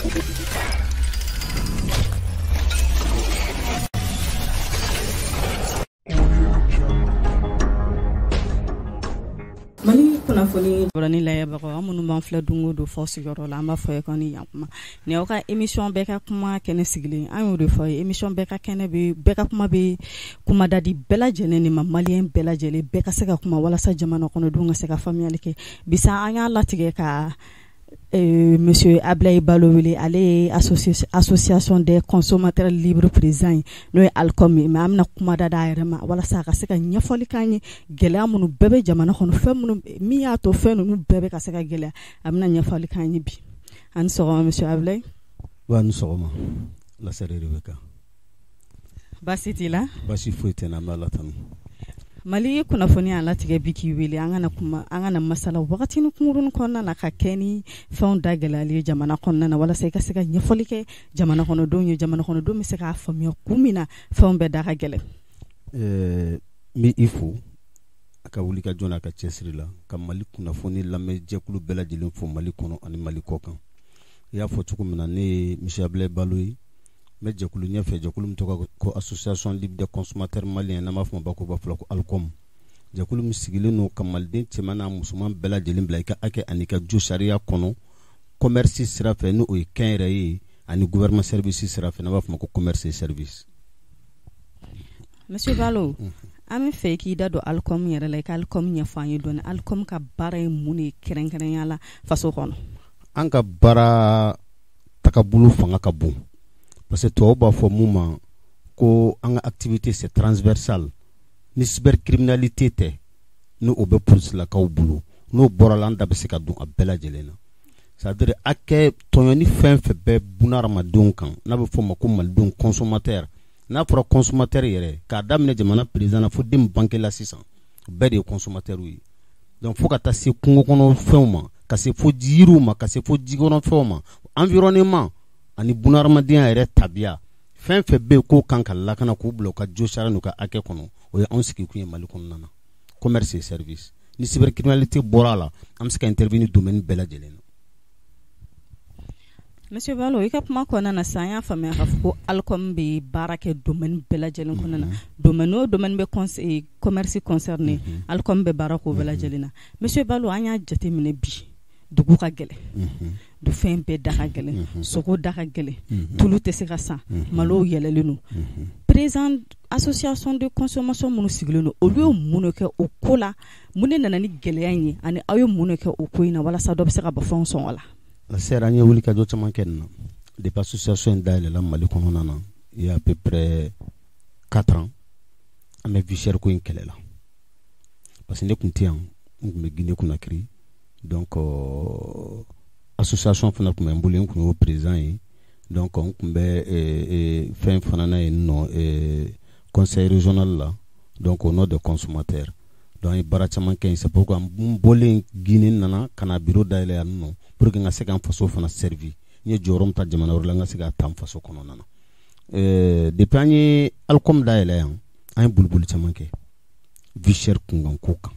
Mali kunnafoni ni layɛbagaw, an minnu b'an filɛ don o don fɔ sigiyɔrɔ la, an b'a fɔ ye k'aw ni ɲankuma. Nin y'aw ka émission bɛɛ ka kuma kɛnɛ sigilen, an y'o de fɔ ye, émission bɛɛ ka kɛnɛ bɛ bɛɛ ka kuma bɛ kuma da di bɛɛ lajɛlen de ma, malien bɛɛ lajɛlen bɛɛ ka se ka kuma walasa jamana kɔnɔdenw ka se ka faamuyali kɛ. Bisa an y'a latigɛ ka monsieur Ablaye Balo wele, ale ye association des consommateurs libres président ye, n'o ye ALCOM ye. Mais an bɛna kuma da d'a yɛrɛ ma walasa a ka se ka ɲɛfɔli k'an ye gɛlɛya minnu bɛɛ bɛ jamana kɔnɔ, fɛn minnu min y'a to fɛn ninnu bɛɛ bɛ ka se ka gɛlɛya, a bɛna ɲɛfɔli k'an ye bi. An ni sɔgɔma monsieur Ablaye. Wa ni sɔgɔma Lasare Rebeka. Baasi t'i la? Baasi foyi tɛ n na, an bɛ Ala tanu. Mali kunnafoni y'a latigɛ bi k'i wele, an kana kuma, an kana masala wagatinin kunkurunnin kɔnɔna na ka kɛ ni fɛnw da gɛlɛyali ye jamana kɔnɔna na, walasa i ka se ka ɲɛfɔli kɛ jamana kɔnɔdenw ye, jamana kɔnɔdenw bɛ se k'a faamuya kun min na fɛnw bɛɛ da ka gɛlɛn. N bɛ i fo a ka wuli ka jɔ n'a ka cɛsiri la ka Mali kunnafoni lamɛnjɛkulu bɛɛ lajɛlen fo Mali kɔnɔ ani Mali kɔ kan. I y'a fɔ cogo min na, ne ye monsieur Ablaye Balo ye, n bɛ jɛkulu ɲɛfɛ, jɛkulu min tɔgɔ ko association libre des consommateurs maliens, n'an b'a fɔ o ma bakuruba fila ko ALCOM. Jɛkulu min sigilen don ka maliden cɛman n'a musoman bɛɛ lajɛlen bila i ka hakɛ ani ka jo sariya kɔnɔ commerce sira fɛ, n'o ye kɛnyɛrɛye ye, ani gouvernement service sira fɛ, n'an b'a fɔ o ma ko commerce service. Monsieur Balo, an bɛ fɛ k'i da don ALCOM yɛrɛ la, i ka ALCOM ɲɛfɔ an ye dɔɔni. ALCOM ka baara ye mun de ye kɛrɛnkɛrɛnya la faso kɔnɔ? An ka baara tagabolo fanga ka bon, parce que tubabu b'a fɔ mun ma ko an ka activité c'est transversal. Ni cybercriminalité tɛ, ni o bɛ polisilakaw bolo, n'o bɔra la, an da bɛ se ka don a bɛɛ lajɛlen na. C'est à dire hakɛ tɔɲɔni fɛn fɛn bɛ bunahadamadenw kan, n'a bɛ fɔ o ma ko malidenw consommateur. N'a fɔra consommateur yɛrɛ, k'a daminɛ jamana président na fo den banque la sisan, bɛɛ de ye consommateur ye. Donc fo ka taa se kungo kɔnɔ fɛnw ma, ka se fo yiriw ma, ka se fo jikɔnɔ fɛnw ma, environnement ani bunahadamadenya yɛrɛ tabiya, fɛn fɛn bɛ yen k'o kan ka lakana k'u bila u ka jo sariya n'u ka hakɛ kɔnɔ, o ye anw sigikun ye Mali kɔnɔna na. Commerce et service. Ni cybercriminalité bɔra a la, an bɛ se ka intervenir domaine bɛɛ lajɛlen na. Monsieur Balo, i ka kuma kɔnɔna na sisan, an y'a faamuya k'a fɔ ko ALCOM bɛ baara kɛ domaine bɛɛ lajɛlen kɔnɔna na. Domaine o domaine bɛ commerce concerné, ALCOM bɛ baara k'o bɛɛ lajɛlen na. Monsieur Balo, an y'a jateminɛ bi dugu ka gɛlɛn, fɛn bɛɛ da ka gɛlɛn, sogo da ka gɛlɛn, tulu tɛ se ka san, malow yɛlɛlen don. Président association de consommation minnu sigilen don, olu ye mun de kɛ o ko la? Mun de nana ni gɛlɛya in ye, ani aw ye mun de kɛ o ko in na walasa dɔ bɛ se ka bɔ fɛnw sɔngɔ la? Sera, an ye wuli ka jɔ caman kɛ nin na depuis association in dayɛlɛla Mali kɔnɔna na, il y a à peu près 4 ans, an bɛ vie chère ko in kɛlɛ la, parce que ne tun tɛ yan, n tun bɛ Guinée Conakry. Donc association fana tun bɛ n bolo, n tun y'o président ye. Donc n tun bɛ fɛn fana na yen nɔ, conseil régional la, donc au nom des consommateurs. Donc an ye baara caman kɛ yen. C'est pourquoi n bɔlen Guinée nana ka na bureau dayɛlɛ yan nɔ, pour que n ka se ka n faso fana servi. N ye jɔyɔrɔ min ta jamana wɛrɛ la, n ka se k'a ta n faso kɔnɔna na. Depuis an ye ALCOM dayɛlɛ yan, an ye boliboli caman kɛ vie chère kunkanko kan.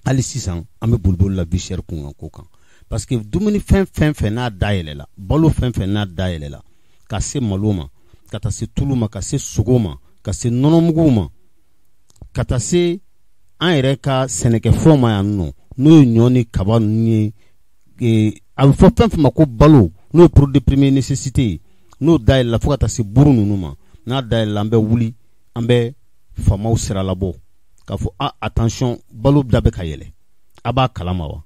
Hali sisan an bɛ boliboli la vie chère kunkanko kan, parce que dumuni fɛn fɛn fɛn n'a dayɛlɛla, balo fɛn fɛn n'a dayɛlɛla, ka se malo ma, ka taa se tulu ma, ka se sogo ma, ka se nɔnɔmugu ma, ka taa se an yɛrɛ ka sɛnɛkɛfɛnw ma yan nɔ, n'o ye ɲɔ ni kaba ninnu ye, a bɛ fɔ fɛn fɛn ma ko balo, n'o ye produit de première nécessité ye, n'o dayɛlɛla fo ka taa se buru ninnu ma, n'a dayɛlɛla, an bɛ wuli, an bɛ faamaw sira labɔ k'a fɔ a attention, balo da bɛ ka yɛlɛ, a b'a kalama wa?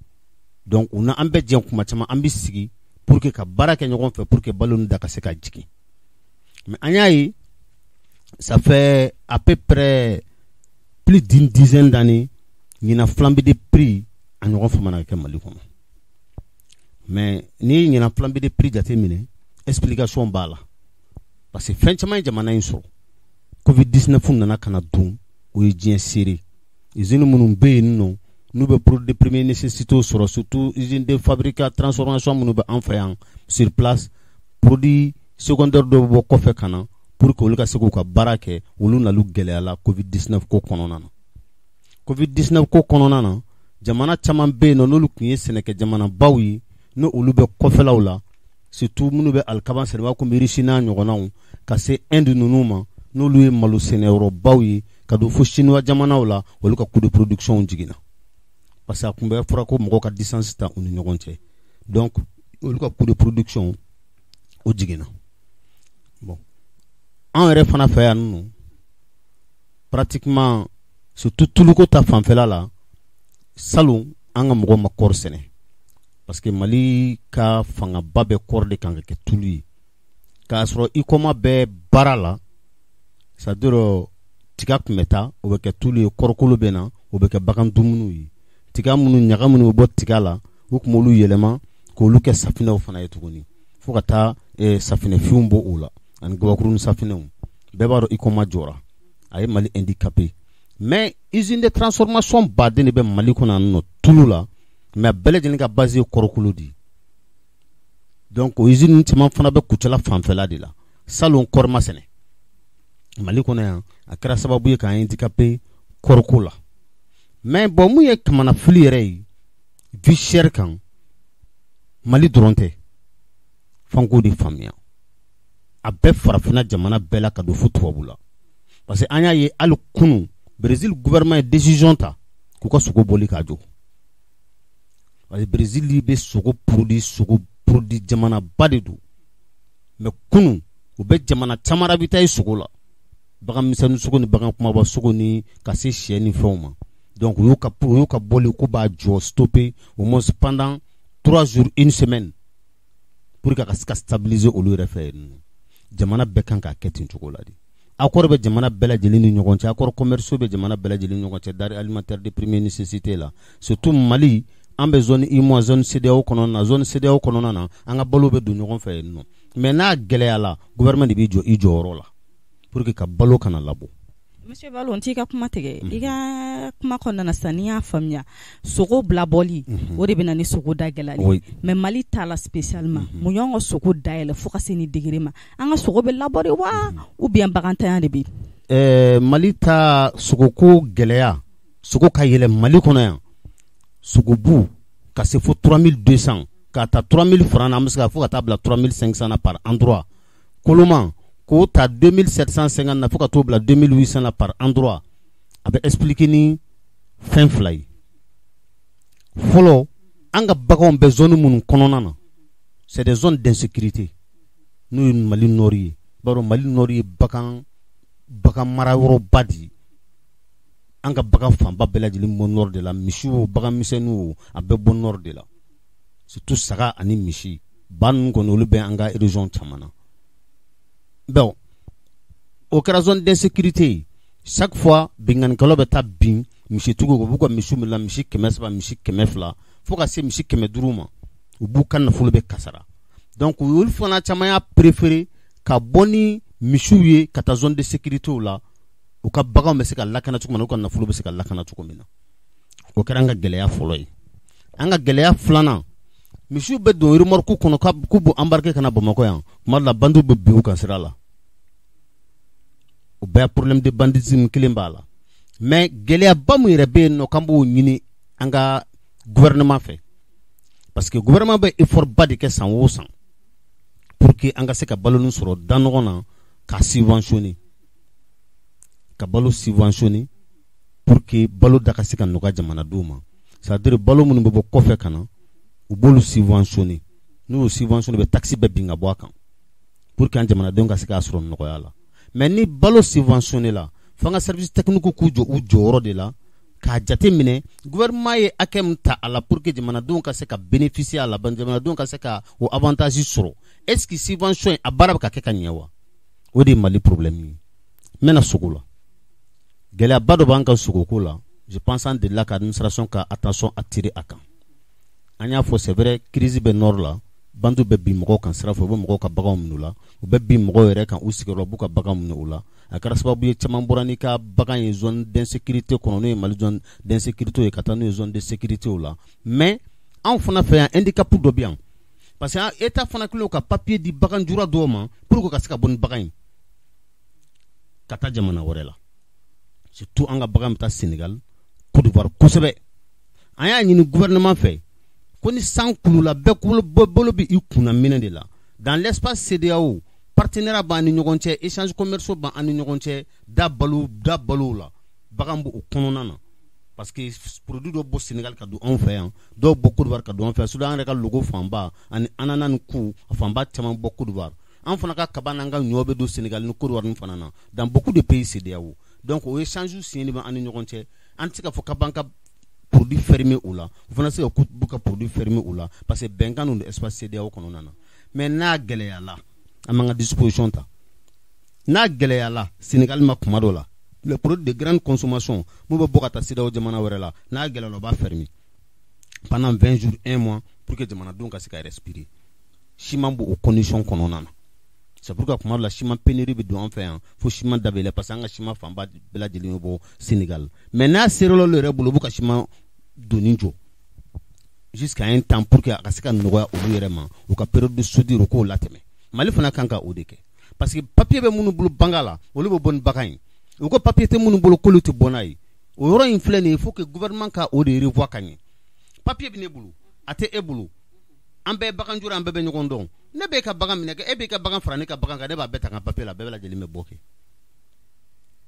Donc u na an bɛ jɛ kuma caman, an bɛ sigi pour que ka baara kɛ ɲɔgɔn fɛ, pour que balo ninnu da ka se ka jigin. Mais an y'a ye, ça fait à peu près plus d'une dizaine d'années, ɲinan flambée de prix a ɲɔgɔn famana ka kɛ Mali kɔnɔ. Mais n'i ye ɲinan flambée de prix jateminɛ, explication b'a la, parce que fɛn caman ye jamana in sɔrɔ. Covid-19 nana ka na don, o ye diɲɛ seere. Usine minnu bɛ yen nɔ, n'u bɛ produit de première nécessité sɔrɔ, surtout usine de fabrication transformation minnu bɛ an fɛ yan sur place, produit secondaire dɔw bɛ bɔ kɔfɛ ka na pour que olu ka se k'u ka baara kɛ, olu nalu gɛlɛyala Covid-19 ko kɔnɔna na. Covid-19 ko kɔnɔna na, jamana caman bɛ yen nɔ, n'olu tun ye sɛnɛkɛ jamanabaw ye, n'o olu bɛ kɔfɛlaw la, Surtout minnu bɛ alikama sɛnɛ komi Russie n'a ɲɔgɔnnaw, ka se Inde ninnu ma, n'olu ye malo sɛnɛyɔrɔbaw ye, ka don fo Chinois jamanaw la, olu ka coût de production jiginna, parce que a tun bɛ fɔra ko mɔgɔw ka distance ta u ni ɲɔgɔn cɛ. Donc olu ka coût de production o jiginna. Bon, an yɛrɛ fana fɛ yan nɔ, pratiquement, surtout tuluko ta fanfɛla la, salon an ka mɔgɔw ma kɔɔri sɛnɛ, parce que Mali ka fangaba bɛ kɔɔri de kan ka kɛ tulu ye, k'a sɔrɔ Huicoma bɛ baara la. C'est à dire tiga tun bɛ taa, o bɛ kɛ tulu ye, kɔɔrikolo bɛ na, o bɛ kɛ bagan dumuniw ye. Tiga minnu, ɲaga minnu bɛ bɔ tiga la, u tun b'olu yɛlɛma k'olu kɛ safinɛw fana ye tuguni, fo ka taa safinɛfinw bɔ o la ani gabakurun safinɛw. Bɛɛ b'a dɔn Huicoma jɔra, a ye Mali handicapé. Mais usine de transformation baden de bɛ Mali kɔnɔ yan nɔ tulu la, mais a bɛɛ lajɛlen ka base ye kɔɔrikolo de ye. Donc o usine caman fana bɛ Kucala fanfɛla de la. Salon kɔɔri ma sɛnɛ Mali kɔnɔ yan, a kɛra sababu ye k'an handicapé kɔɔriko la. Mais bon, mun ye kamanafili yɛrɛ ye vie chère kan, Mali dɔrɔn tɛ, f'an k'o de faamuya, a bɛɛ farafinna jamana bɛɛ la, ka don fo tubabu la, parce que an y'a ye hali kunun Brésil gouvernement ye décision ta k'u ka sogo bɔli k'a jɔ, parce que Brésil bɛ sogo produit, sogo produit jamanaba de don. Mais kunun u bɛ jamana caman ravitailler sogo la, bagan misɛnnin sogo ni bagan kumaba sogo ni ka se sɛ ni fɛnw ma. Donc u y'u ka bɔli k'u b'a jɔ, stopper au moins pendant 3 jours, une semaine, pour que a ka se ka stabiliser olu yɛrɛ fɛ yen nɔ. Jamana bɛɛ kan k'a kɛ ten cogo la de. Accord bɛ jamana bɛɛ lajɛlen ni ɲɔgɔn cɛ, accord commerciaux bɛ jamana bɛɛ lajɛlen ni ɲɔgɔn cɛ denrées alimentaires de première nécessité la. Surtout Mali, an bɛ zone UEMOA, zone CEDEAO kɔnɔna na. Zone CEDEAO kɔnɔna na, an ka balo bɛ don ɲɔgɔn fɛ yen nɔ. Mais n'a gɛlɛyala, gouvernement de b'i jɔ i jɔyɔrɔ la pour que ka balo kana labɔ. Monsieur Balo, n t'i ka kuma tigɛ. I ka kuma kɔnɔna na sisan, n'i y'a faamuya, sogo bilabɔli, o de bɛ na ni sogo da gɛlɛyali. Mais Mali ta la spécialement, mun y'anw ka sogo dayɛlɛ fo ka se nin degré ma? An ka sogo bɛ labɔ de wa, ou bien bagantanya de bɛ yen? Mali ta sogoko gɛlɛya, sogo ka yɛlɛ Mali kɔnɔ yan, sogobu ka se fo 3200, k'a ta 3000 francs na, an bɛ se ka fo ka taa bila 3500 na par endroit. Koloma k'o ta 2750 na fo ka t'o bila 2800 na par endroit, a bɛ expliquer ni fɛn fila ye. Fɔlɔ, an ka baganw bɛ zone minnu kɔnɔna na, c'est des zones d'insécurité, n'o ye Mali nord ye. I b'a dɔn Mali nord ye bagan marayɔrɔba de ye. An ka bagan fanba bɛɛ lajɛlen bɔ nord de la, misiw o, bagan misɛnninw o, a bɛɛ bɔ nord de la, surtout saga ani misi. Ba ninnu kɔni, olu bɛ an ka région caman na. Bon, o kɛra zone d'insécurité ye. Chaque fois binkannikɛlaw bɛ taa bin misitigiw, u b'u ka misiw minɛ, misi 300, misi 200, fo ka se misi 500 ma, u b'u ka nafolo bɛ kasara. Donc olu fana caman y'a préféré ka bɔ ni misiw ye ka taa zone de sécurité la, u ka baganw bɛ se ka lakana cogo min na, u ka nafolo bɛ se ka lakana cogo min na. O kɛra an ka gɛlɛya fɔlɔ ye. An ka gɛlɛya filanan, misiw bɛ don remorque kɔnɔ k'u b'u embarquer ka na Bamakɔ yan, tuma dɔ la bandiw bɛ bin u kan sira la. O bɛɛ problème de banditisme kelen b'a la. Mais gɛlɛyaba min yɛrɛ bɛ yen nɔ k'an b'o ɲini an ka gouvernement fɛ, parce que gouvernement bɛ effort ba de kɛ san o san pour que an ka se ka balo sɔrɔ da nɔgɔ na, ka subventionner, ka balo subventionner pour que balo da ka se ka nɔgɔya jamanadenw ma. C'est à dire balo minnu bɛ bɔ kɔfɛ ka na, u b'olu subventionner. N'u y'o subventionner, u bɛ taxe bɛɛ bin ka bɔ a kan pour que an jamanadenw ka se k'a sɔrɔ nɔgɔya la. Mais ni balo subventionner la, f'an ka service technique k'u jɔ u jɔyɔrɔ de la k'a jate minɛ gouvernement ye hakɛ min ta a la pour que jamanadenw ka se ka bénéficier a la, jamanadenw ka se ka o avantage sɔrɔ. Est ce que subvention in a baara bɛ ka kɛ ka ɲɛ wa? O de ye Mali problème ye. N bɛna sogo la. Gɛlɛyaba dɔ b'an ka sogoko la. Je pense an delila ka administration ka attention attirer a kan. An y'a fɔ, c'est vrai, crise bɛ nord la, bandiw bɛ bin mɔgɔw kan sira fɛ, u bɛ mɔgɔw ka baganw minɛ u la, u bɛ bin mɔgɔw yɛrɛ kan u sigiyɔrɔ, u b'u ka baganw minɛ u la. A kɛra sababu ye caman bɔra n'i ka bagan ye zone d'insécurité kɔnɔ, n'o ye Mali zone d'insécurité ye, ka taa n'o ye zone de sécurité la. Mais anw fana fɛ yan, handicap dɔ bɛ yan, parce que État fana kɛlen ka papier di baganjura dɔw ma pour que ka se ka bɔ ni bagan ye ka taa jamana wɛrɛ la. Surtout an ka bagan bɛ taa Sénégal, Côte d'Ivoire kosɛbɛ. An y'a ɲini gouvernement fɛ ko ni san kulula, bɛɛ bolo bɛ i kunna minɛ de la. Dans l'espace CEDEAO, partenariat b'an ni ɲɔgɔn cɛ, échange commerciaux b'an ni ɲɔgɔn cɛ, da balo da balow la, bagan b'o kɔnɔna na, parce que produit dɔw bɔ Sénégal ka don anw fɛ yan, dɔw bɔ Côte d'Ivoire ka don anw fɛ yan. Surtout an yɛrɛ ka logo fanba ani ananas ni ku, a fanba caman bɔ Côte d'Ivoire. An fana ka kaba n'an ka ɲɔ bɛ don Sénégal ni Côte d'Ivoire ni fana na, dans beaucoup de pays CEDEAO. Donc o échange signé bɛ an ni ɲɔgɔn cɛ. An tɛ se k'a fɔ k'a b'an ka produit fermé o la, o fana se ka k'u ka produit fermé o la, parce que bɛnkan don espace CEDEAO kɔnɔna na. Mais n'a gɛlɛyala, an b'an ka disposition ta. N'a gɛlɛyala Sénégal ma kuma dɔ la, les produits de grande consommation mun bɛ bɔ ka taa CEDEAO jamana wɛrɛ la, n'a gɛlɛyala, o b'a fermer pendant 20 jours, un mois, pour que jamanadenw ka se ka respirer. Ciment b'o condition kɔnɔna na. C'est pourquoi kuma dɔ la, ciment pénurie bɛ don an fɛ yan fo ciment da bɛ yɛlɛ, parce que an ka ciment fanba bɛɛ lajɛlen bɛ bɔ Sénégal. Mais n'a sera olu yɛrɛ bolo, u b'u ka ciment donni jɔ jusqu'à un temps pour que a ka se ka nɔgɔya olu yɛrɛ ma, u ka période de soudure, u k'o latɛmɛ. Mali fana kan ka o de kɛ, parce que papier bɛ minnu bolo banga la, olu bɛ bɔ ni bagan ye. U ko papier tɛ minnu bolo, k'olu tɛ bɔ n'a ye. O yɔrɔ in filɛ nin ye, il faut que gouvernement ka o de revoir ka ɲɛ. Papier bɛ ne bolo, a tɛ e bolo, an bɛɛ ye bagan juru, an bɛɛ bɛ ɲɔgɔn dɔn. Ne b'e ka bagan minɛ kɛ, e b'e ka bagan fara ne ka bagan kan, ne b'a bɛɛ ta ka papier la, bɛɛ lajɛlen bɛ bɔ kɛ.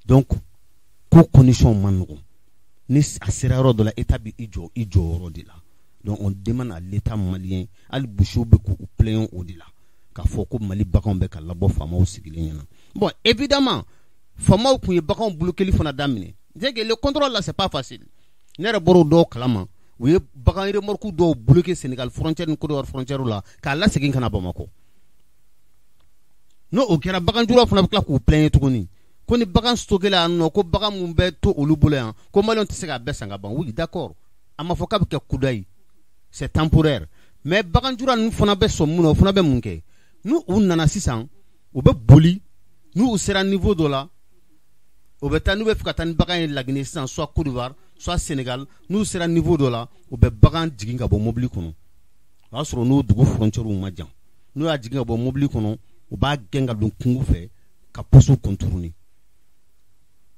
Donc ko condition man nɔgɔn. Ni a sera yɔrɔ dɔ la, État bɛ i jɔ i jɔyɔrɔ de la. Donc on demande à l'État malien, hali bouchers bɛ k'u plaigner o de la, k'a fɔ ko Mali baganw bɛ ka labɔ faamaw sigilen ɲɛna. Bon, évidemment, faamaw tun ye baganw bloquer fana daminɛ. C'est que le contrôle là, c'est pas facile. Ne yɛrɛ bɔra o dɔw kalama, u ye bagan remorque dɔw bloquer Sénégal frontière ni Côte d'Ivoire frontière la k'a lasegin ka na Bamakɔ. N'o o kɛra, baganjuraw fana bɛ tila k'u plaigner tuguni ko ni bagan stocké la yan nɔ, ko bagan mun bɛ to olu bolo yan, ko maliyɛnw tɛ se k'a bɛɛ san ka ban. Oui, d'accord, a ma fɔ k'a bɛ kɛ kudayi, c'est temporaire. Mais baganjura ninnu fana bɛ sɔn mun na? O fana bɛ mun kɛ? N'u u nana sisan, u bɛ boli. N'u sera niveau dɔ la, u bɛ taa, n'u bɛ fɛ ka taa ni bagan ye Laginɛ sisan, soit Côte d'Ivoire, soit Sénégal, n'u sera niveau dɔ la, u bɛ bagan jigin ka bɔ mobili kɔnɔ. O y'a sɔrɔ n'o dugu frontière ma jan. N'u y'a jigin ka bɔ mobili kɔnɔ, u b'a gɛn ka don kungo fɛ ka poste contourner.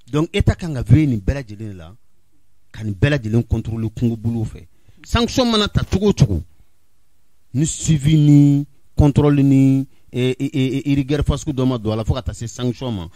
Donc État kan ka veiller nin bɛɛ lajɛlen la, ka nin bɛɛ lajɛlen contrôler kungo bolow fɛ. Sanction mana ta cogo o cogo, ni suivi ni contrôle ni rigueur fasugu dɔ ma don a la, fo ka taa se sanction ma,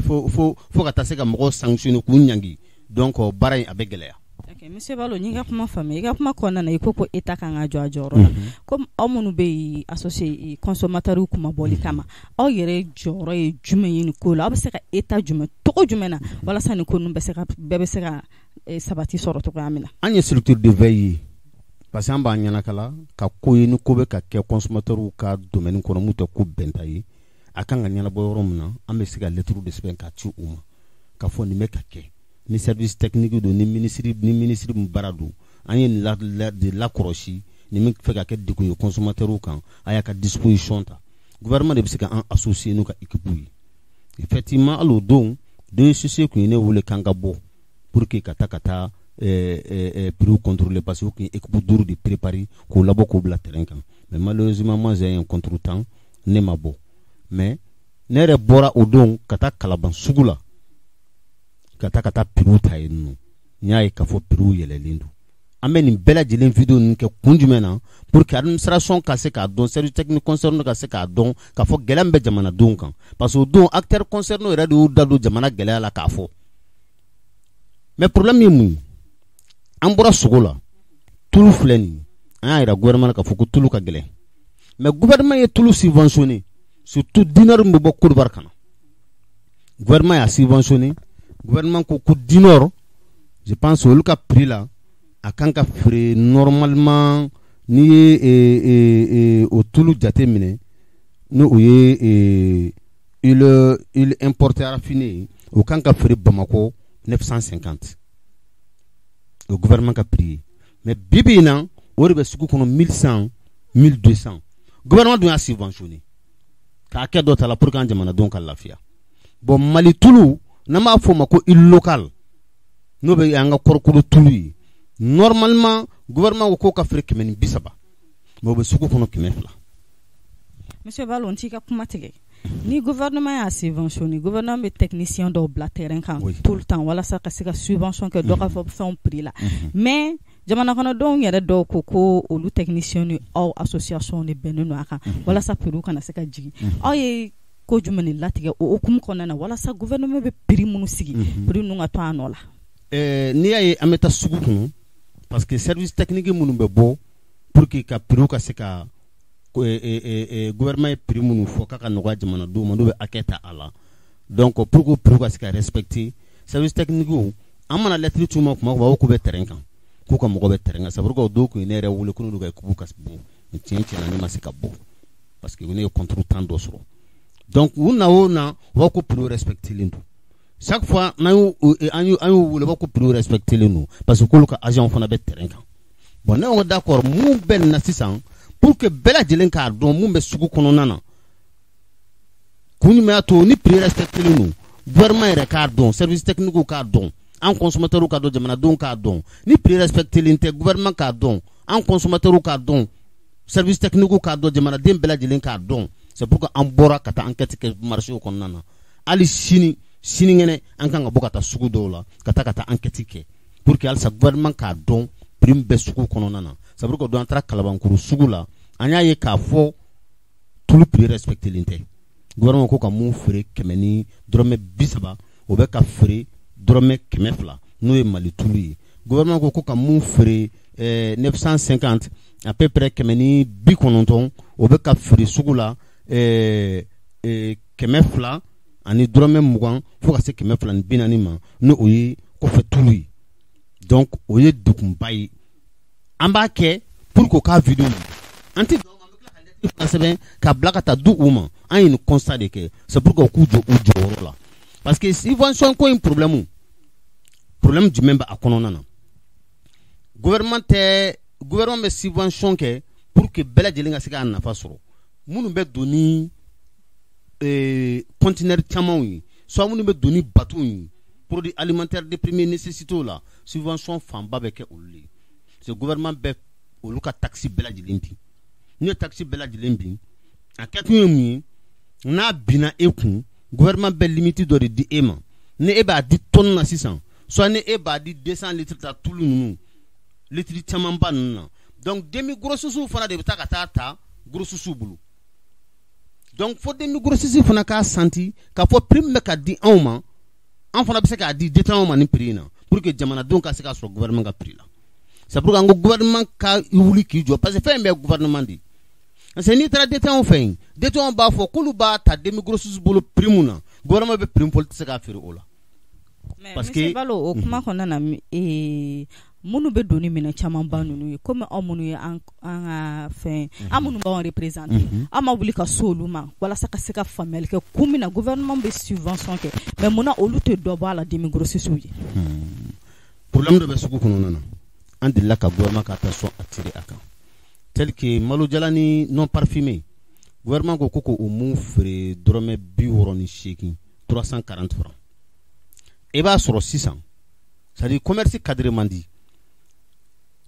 fo ka taa se ka mɔgɔw sanctionner, k'u ɲangi, donc baara in a bɛ gɛlɛya. Ok, monsieur Balo, n y'i ka kuma faamuya. I ka kuma kɔnɔna na, i ko ko État kan ka jɔ a jɔyɔrɔ la. Comme aw minnu bɛ yen associé consommateurs kumabɔli kama, aw yɛrɛ jɔyɔrɔ ye jumɛn ye nin ko la? Aw bɛ se ka État jumɛn cogo jumɛn na walasa nin ko ninnu bɛ se ka bɛɛ bɛ se ka sabati sɔrɔ cogoya min na? An ye structure de veille ye, parce que an b'an ɲɛnakala ka ko ye, ni ko bɛ ka kɛ consommateurs ka domaine kɔnɔ mun tɛ ko bɛnta ye, a kan ka ɲɛnabɔ yɔrɔ min na, an bɛ se ka lettre de sɛbɛn k'a ci u ma k'a fɔ nin bɛ ka kɛ. Ni service technique don, ni ministre min baara don, an ye nin de lakɔlɔsi, nin bɛ fɛ ka kɛ degun ye consommateurs kan, a y'a ka disposition ta. Gouvernement de bɛ se ka an associer n'u ka équipe ye. Effectivement, hali o don, DGCC tun ye ne wele k'an ka bɔ pour que ka taa prix contrôler, parce que u tun ye équipe duuru de préparer k'o labɔ k'o bila terrain kan. Mais malheureusement, moi, j'ai un contretemps, ne ma bɔ. Mais ne yɛrɛ bɔra o don ka taa Kalaban sugu la, ka taa prix ta yen nɔ. N y'a ye k'a fɔ prix yɛlɛlen don. An bɛ nin bɛɛ lajɛlen vidéo ninnu kɛ kun jumɛn na? Pour que administration ka se k'a dɔn, service technique concerné ka se k'a dɔn k'a fɔ gɛlɛya min bɛ jamanadenw kan, parce que o don, acteurs concernés yɛrɛ de y'u da don jamana gɛlɛya la k'a fɔ. Mais problème ye mun ye? An bɔra sogo la, tulu filɛ nin ye. An y'a yira gouvernement la k'a fɔ ko tulu ka gɛlɛn, mais gouvernement ye tulu subventionné, surtout Dinor min bɛ bɔ Côte d'Ivoire ka na. Gouvernement y'a subventionné. Gouvernement ko ko Dinor, je pense, olu ka prix la, a kan ka feere normalement, n'i ye o tulu jate minɛ, n'o o ye huile importée raffinée ye, o kan ka feere Bamakɔ 950, o gouvernement ka prix ye. Mais bi bi in na, o de bɛ sugu kɔnɔ 1100, 1200. Gouvernement dun y'a subventionné k'a kɛ dɔ ta la pour que an jamanadenw ka lafiya. Bon, Mali tulu, n'an b'a fɔ o ma ko huile locale, n'o bɛ an ka kɔrɔkolo tulu ye, normalement gouvernement ko k'o ka feere 130, mais o bɛ sugu kɔnɔ 200. Monsieur Balo, n t'i ka kuma tigɛ. Ni gouvernement y'a subventionné, gouvernement bɛ technicien dɔw bila terrain kan tout le temps walasa ka se ka subvention kɛ, dɔ ka fɔ fɛnw prix la. Mais Jamana kɔnɔdenw yɛrɛ dɔw ko ko olu technicien ni aw association de bɛnnen don a kan walasa prix kana se ka jigin. Aw ye ko jumɛn de latigɛ o hukumu kɔnɔna na walasa gouvernement bɛ prix minnu sigi, prix ninnu ka to a nɔ la? N'i y'a ye an bɛ taa sugu kɔnɔ, parce que service technique minnu bɛ bɔ pour que ka prix ka se ka, gouvernement ye prix minnu fɔ k'a ka nɔgɔya jamanadenw ma, n'u bɛ hakɛ ta a la, donc pour que prix ka se ka respecter, service technique, an mana lettre c'u ma kuma o kuma, u b'a fɔ k'u bɛ terrain kan, k'u ka mɔgɔ bɛ terrain kan. C'est pourquoi o dɔw tun ye ne yɛrɛ wele ko n'olu ka équipe ka bɔ. Tiɲɛ tiɲɛ na, ne ma se ka bɔ parce que ne ye contretemps dɔ sɔrɔ. Donc u na o na, u b'a fɔ ko prix respecté len don. Chaque fois n'an y'u an y'u an y'u wele, u b'a fɔ ko prix respecté len don parce que k'olu ka agent fana bɛ terrain kan. Bon, ne ko d'accord, mun bɛ nin na sisan pour que bɛɛ lajɛlen k'a dɔn mun bɛ sugu kɔnɔna na, kun jumɛn y'a to ni prix respecté len don, gouvernement yɛrɛ k'a dɔn, service technique k'a dɔn, an consommateurs k'a dɔn, jamanadenw k'a dɔn. Ni prix respecté len tɛ, gouvernement k'a dɔn, an consommateurs k'a dɔn, service technique k'a dɔn, jamanaden bɛɛ lajɛlen k'a dɔn. C'est pourquoi an bɔra ka taa enquête kɛ marché kɔnɔna na. Hali sini, sinikɛnɛ, an kan ka bɔ ka taa sugu dɔw la ka taa enquête kɛ pour que halisa gouvernement k'a dɔn prix min bɛ sugu kɔnɔna na. C'est pourquoi don an taara Kalabankuru sugu la, an y'a ye k'a fɔ tulu prix respecté len tɛ. Gouvernement ko ka mun feere 130, o bɛ ka feere 200 dɔrɔmɛ, n'o ye Mali tulu ye. Gouvernement ko ka mun feere 950, à peu près 190, o bɛ ka feere sugu la 220 dɔrɔmɛ fo ka se 240 ma, n'o o ye kɔfɛ tulu ye. Donc o ye degunba ye. An b'a kɛ pour que o k'a vidéo ye, an tɛ an bɛ tila ka lettre fana sɛbɛn ka bila ka taa di u ma. An ye nin constat de kɛ, c'est pour que u k'u jɔ u jɔyɔrɔ la, parce que subvention ko in, problème jumɛn bɛ a kɔnɔna na? Gouvernement tɛ, gouvernement bɛ subvention kɛ pour que bɛɛ lajɛlen ka se k'a nafa sɔrɔ. Minnu bɛ don ni conteneur camanw ye, soit minnu bɛ don ni bateau ye, produits alimentaires de première nécessité la, subvention fanba bɛ kɛ olu de ye, parce que gouvernement bɛ olu ka taxe bɛɛ lajɛlen bin. N'u ye taxe bɛɛ lajɛlen bin, a kɛkun ye mun ye? N'a binna e kun, gouvernement bɛ limite dɔ de di e ma. Ni e b'a di tonne na sisan, soit ni e b'a di 200 litres ta, tulu ninnu litiri camanba ninnu na, donc demi grossistes fana de bɛ taa ka taa ta grossistes bolo. Donc fo demi grossiste fana k'a senti k'a fɔ prix min bɛ ka di anw ma, an fana bɛ se k'a di détaillant ma ni prix in na, pour que jamanadenw ka se k'a sɔrɔ gouvernement ka prix la. C'est pourquoi an ko gouvernement ka wuli k'i jɔ, parce que fɛn in bɛɛ ye gouvernement de ye. Parce que n'i taara détaillant fɛ yen, détaillant b'a fɔ k'olu b'a ta demi grossiste bolo prix mun na, gouvernement bɛ prix min fɔ, olu tɛ se k'a feere o la. Parce que Balo, o kuma kɔnɔna na, minnu bɛ don ni minɛn camanba ninnu ye, komi aw minnu ye an ka fɛn, an minnu b'anw représenter, an ma wuli ka se olu ma walasa ka se ka faamuyali kɛ kun min na gouvernement bɛ subvention kɛ, mais munna olu tɛ dɔ bɔ a la demi grossistes ye? Problème dɔ bɛ sugu kɔnɔna na, an delila ka gouvernement ka attention attirer a kan, tel que malo jalani non parfumé. Gouvernement ko k'o mun feere 68 dɔrɔmɛ, 340 francs. I b'a sɔrɔ sisan, c'est à dire commerce cadré man di.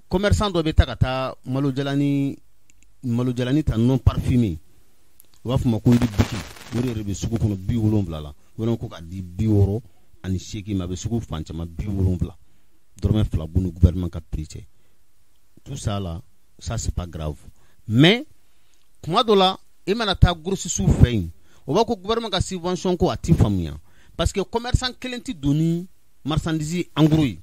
Commerçant dɔ bɛ taa ka taa malo jalani ta non parfumé, u b'a fɔ ma ko yiri biki, o de yɛrɛ bɛ sugu kɔnɔ 70 la. Gouvernement ko k'a di 68 ma, a bɛ sugu fan caman 70, dɔrɔmɛ 2 b'u ni gouvernement ka prix cɛ. Tout ça là, ça c'est pas grave, mais kuma dɔ la, i mana taa grossistes fɛ yen, o b'a ko gouvernement ka subvention ko a ti faamuya, parce que commerçant kelen ti don ni marchandise en gros ye,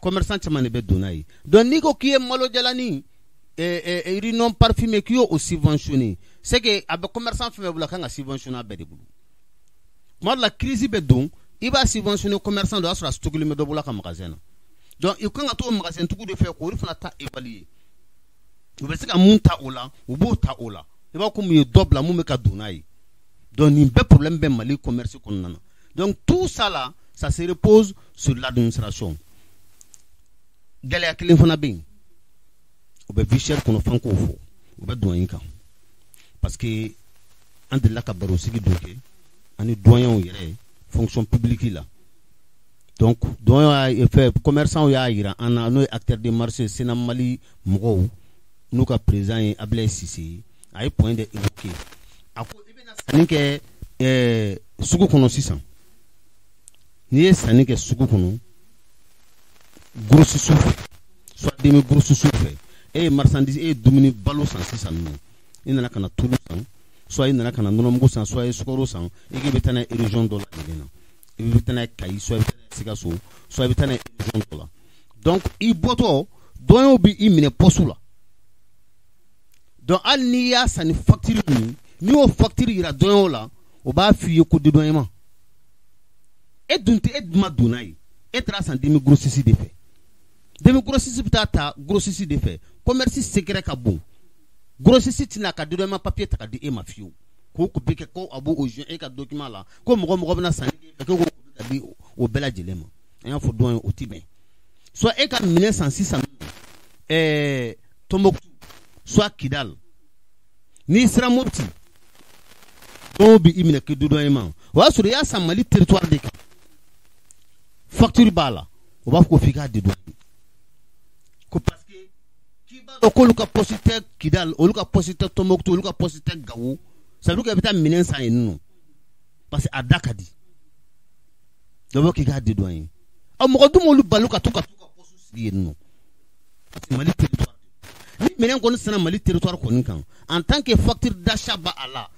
commerçant caman de bɛ don n'a ye. Donc n'i ko k'i ye malo jalani, riz non parfumé, k'i y'o subventionné, c'est que a bɛ commerçant fɛn fɛn bolo, a kan ka subventionné a bɛɛ de bolo. Tuma dɔ la, crise bɛ don, i b'a subventionné commerçant dɔ, o y'a sɔrɔ a stocké bɛ dɔ bolo a ka magasin na. Donc i kan ka t'o magasin tigiw de fɛ k'olu fana ta évaluer, u bɛ se ka mun ta o la, u b'o ta o la. I b'a ko mun ye dɔ bila mun bɛ ka don n'a ye. Donc nin bɛɛ problème bɛ Mali commerce kɔnɔna na. Donc tout ça là, ça se repose sur l'administration. Gɛlɛya kelen fana bɛ yen, o bɛ vie chère kɔnɔ, fan k'o fɔ, o bɛ douane kan, parce que an delila ka barosigi dɔ kɛ ani douaniers yɛrɛ, fonction publique la. Donc douane y'a fɛ, commerçant y'a yira an na, n'o ye acteur de marché Sénat Mali mɔgɔw, n'u ka président ye Ablaye Cissé ye, a ye point de évoqué. A ko i bɛna sanni kɛ sugu kɔnɔ sisan, n'i ye sanni kɛ sugu kɔnɔ grossiste fɛ, soit demi grossiste fɛ. E ye marchandise, e ye dumuni balo san sisan nɔ, i nana ka na tulu san, soit i nana ka na nɔnɔmugu san, soit i ye sukaro san, i k'i bɛ taa n'a ye région dɔ lajɛlen na, i bɛ taa n'a ye Kayi, soit i bɛ taa n'a ye Sikaso, soit i bɛ taa n'a ye région dɔ la. Donc i bɔtɔ douaniers bɛ i minɛ poste la. Donc hali n'i y'a san ni facture min ye, n'i y'o facture yira douaniers la, o b'a f'i ye ko dédouanement. E dun tɛ, e dun ma don n'a ye, e taara san demi grossiste de fɛ. Demi grossiste bɛ taa ta grossiste de fɛ. Commerce secret ka bon. Grossiste tɛna ka dédouanement papier ta ka di e ma fiyewu. K'o copie kɛ ko a b'o joint e ka document la, ko mɔgɔ mɔgɔ bɛna sanni kɛ k'o copie ka di o bɛɛ lajɛlen ma. An y'a fɔ douane o ti bɛn. Soit e ka minɛn san sisan Tombouctou, soit Kidal, n'i sera Mopti, dɔw bɛ i minɛ k'i dédouanement. O y'a sɔrɔ i y'a san Mali territoire de kan, facture b'a la, o b'a fɔ ko f'i k'a dédouaner, ko parce que k'i b'a dɔn k'olu ka poste tɛ Kidal, olu ka poste tɛ Tombouctou, olu ka poste tɛ Gao. Ça veut dire que i bɛ taa minɛn san yen nɔ parce que a da ka di. Dɔ bɛ k'i k'a dédouaner. Ɔ mɔgɔ dun m'olu bali ka to ka t'u ka poste sigi yen nɔ, parce que Mali territoire, ni minɛn kɔni sanna Mali territoire kɔni kan, en tant que facture d'achat b'a la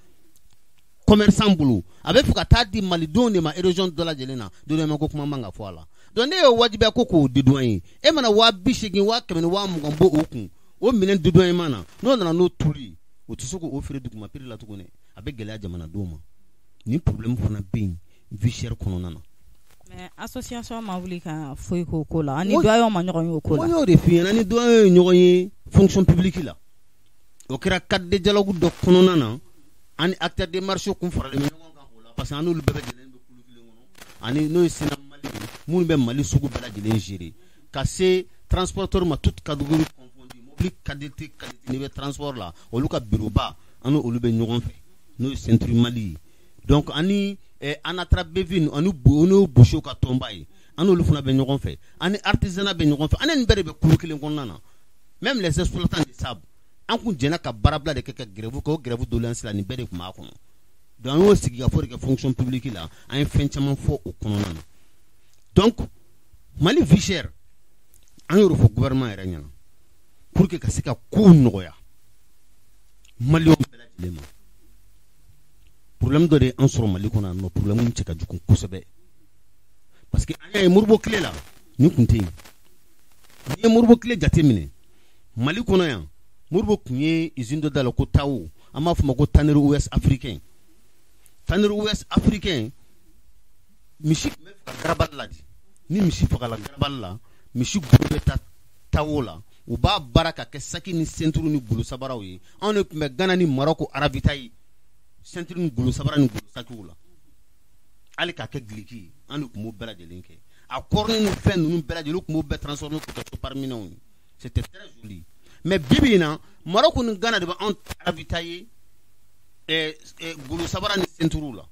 commerçant bolo, a bɛ fɛ ka taa di malidenw de ma région dɔ lajɛlen na, dédouanement ko kuma man ka fɔ a la. Donc ne ye wajibiya ko k'o dédouaner, e mana 80 000, 100 000 ni 20 000 bɔ o kun, o minɛn dédouanement na, n'o nana n'o tulu ye, o tɛ se k'o feere duguma prix la tuguni, a bɛ gɛlɛya jamanadenw ma. Nin problème fana bɛ yen vie chère kɔnɔna na. Mais association ma wuli ka foyi k'o ko la, ani doyen ma ɲɔgɔn ye o ko la. N y'o de f'i ɲɛna, ni doyen ye ɲɔgɔn ye fonction publique la, o kɛra cadre de dialogue dɔ kɔnɔna na, ani acteurs de marché kun faralen bɛ ɲɔgɔn kan o la, parce que an n'olu bɛɛ bɛ lajɛlen bɛ kulu kelen kɔnɔ, ani n'o ye Sénat Mali ye, minnu bɛ Mali sugu bɛɛ lajɛlen gérer, ka se transporteur ma, toute catégorie confondue, mobili qualité qualité n'i bɛ transport la, olu ka bureau ba, an n'olu bɛ ɲɔgɔn fɛ, n'o ye Ceinture Mali ye. Donc ani Anatra Bevin, ani n'o Bosow ka tɔnba ye, an n'olu fana bɛ ɲɔgɔn fɛ, ani artisanat bɛ ɲɔgɔn fɛ, an ni nin bɛɛ de bɛ kulu kelen kɔnɔna na. Même les exploitants de sable, an kun jɛnna ka baarabila de kɛ ka grève kɛ, o grève doléance la, nin bɛɛ de tun b'a kɔnɔ. Donc an y'o sigikafɔ de kɛ fonction publique la, an ye fɛn caman fɔ o kɔnɔna na. Donc Mali vie chère, an y'o de fɔ gouvernement yɛrɛ ɲɛna pour que ka se ka kow nɔgɔya maliyɛnw bɛɛ lajɛlen ma. Problème dɔ de ye an sɔrɔ Mali kɔnɔ yan nɔ, problème min cɛ ka jugu kosɛbɛ, parce que an y'a ye Modibo tile la nin tun tɛ yen. N'i ye Modibo tile jateminɛ Mali kɔnɔ yan, Modibo tun ye usine dɔ dayɛlɛ ko TAO, an b'a fɔ o ma ko Tannerie Ouest Africain. Tannerie Ouest Africain, misi tun bɛ faga garabali la de, ni misi fagala garabali la, misi golo bɛ taa TAO la, u b'a baara ka kɛ saki ni ceinture ni golo sabaraw ye. Anw de tun bɛ Ghana ni Maroc ravitailler ceinture ni golo sabara ni golo sakiw la, hali k'a kɛ gileki ye, an de tun b'o bɛɛ lajɛlen kɛ. A kɔrɔni ni fɛn ninnu bɛɛ lajɛlen, u tun b'o bɛɛ transformer k'o kɛ sopaminɛnw ye, c'était très joli. Mais bi bi in na, Maroc ni Ghana de bɛ anw ravitailler golo sabara ni ceinture la,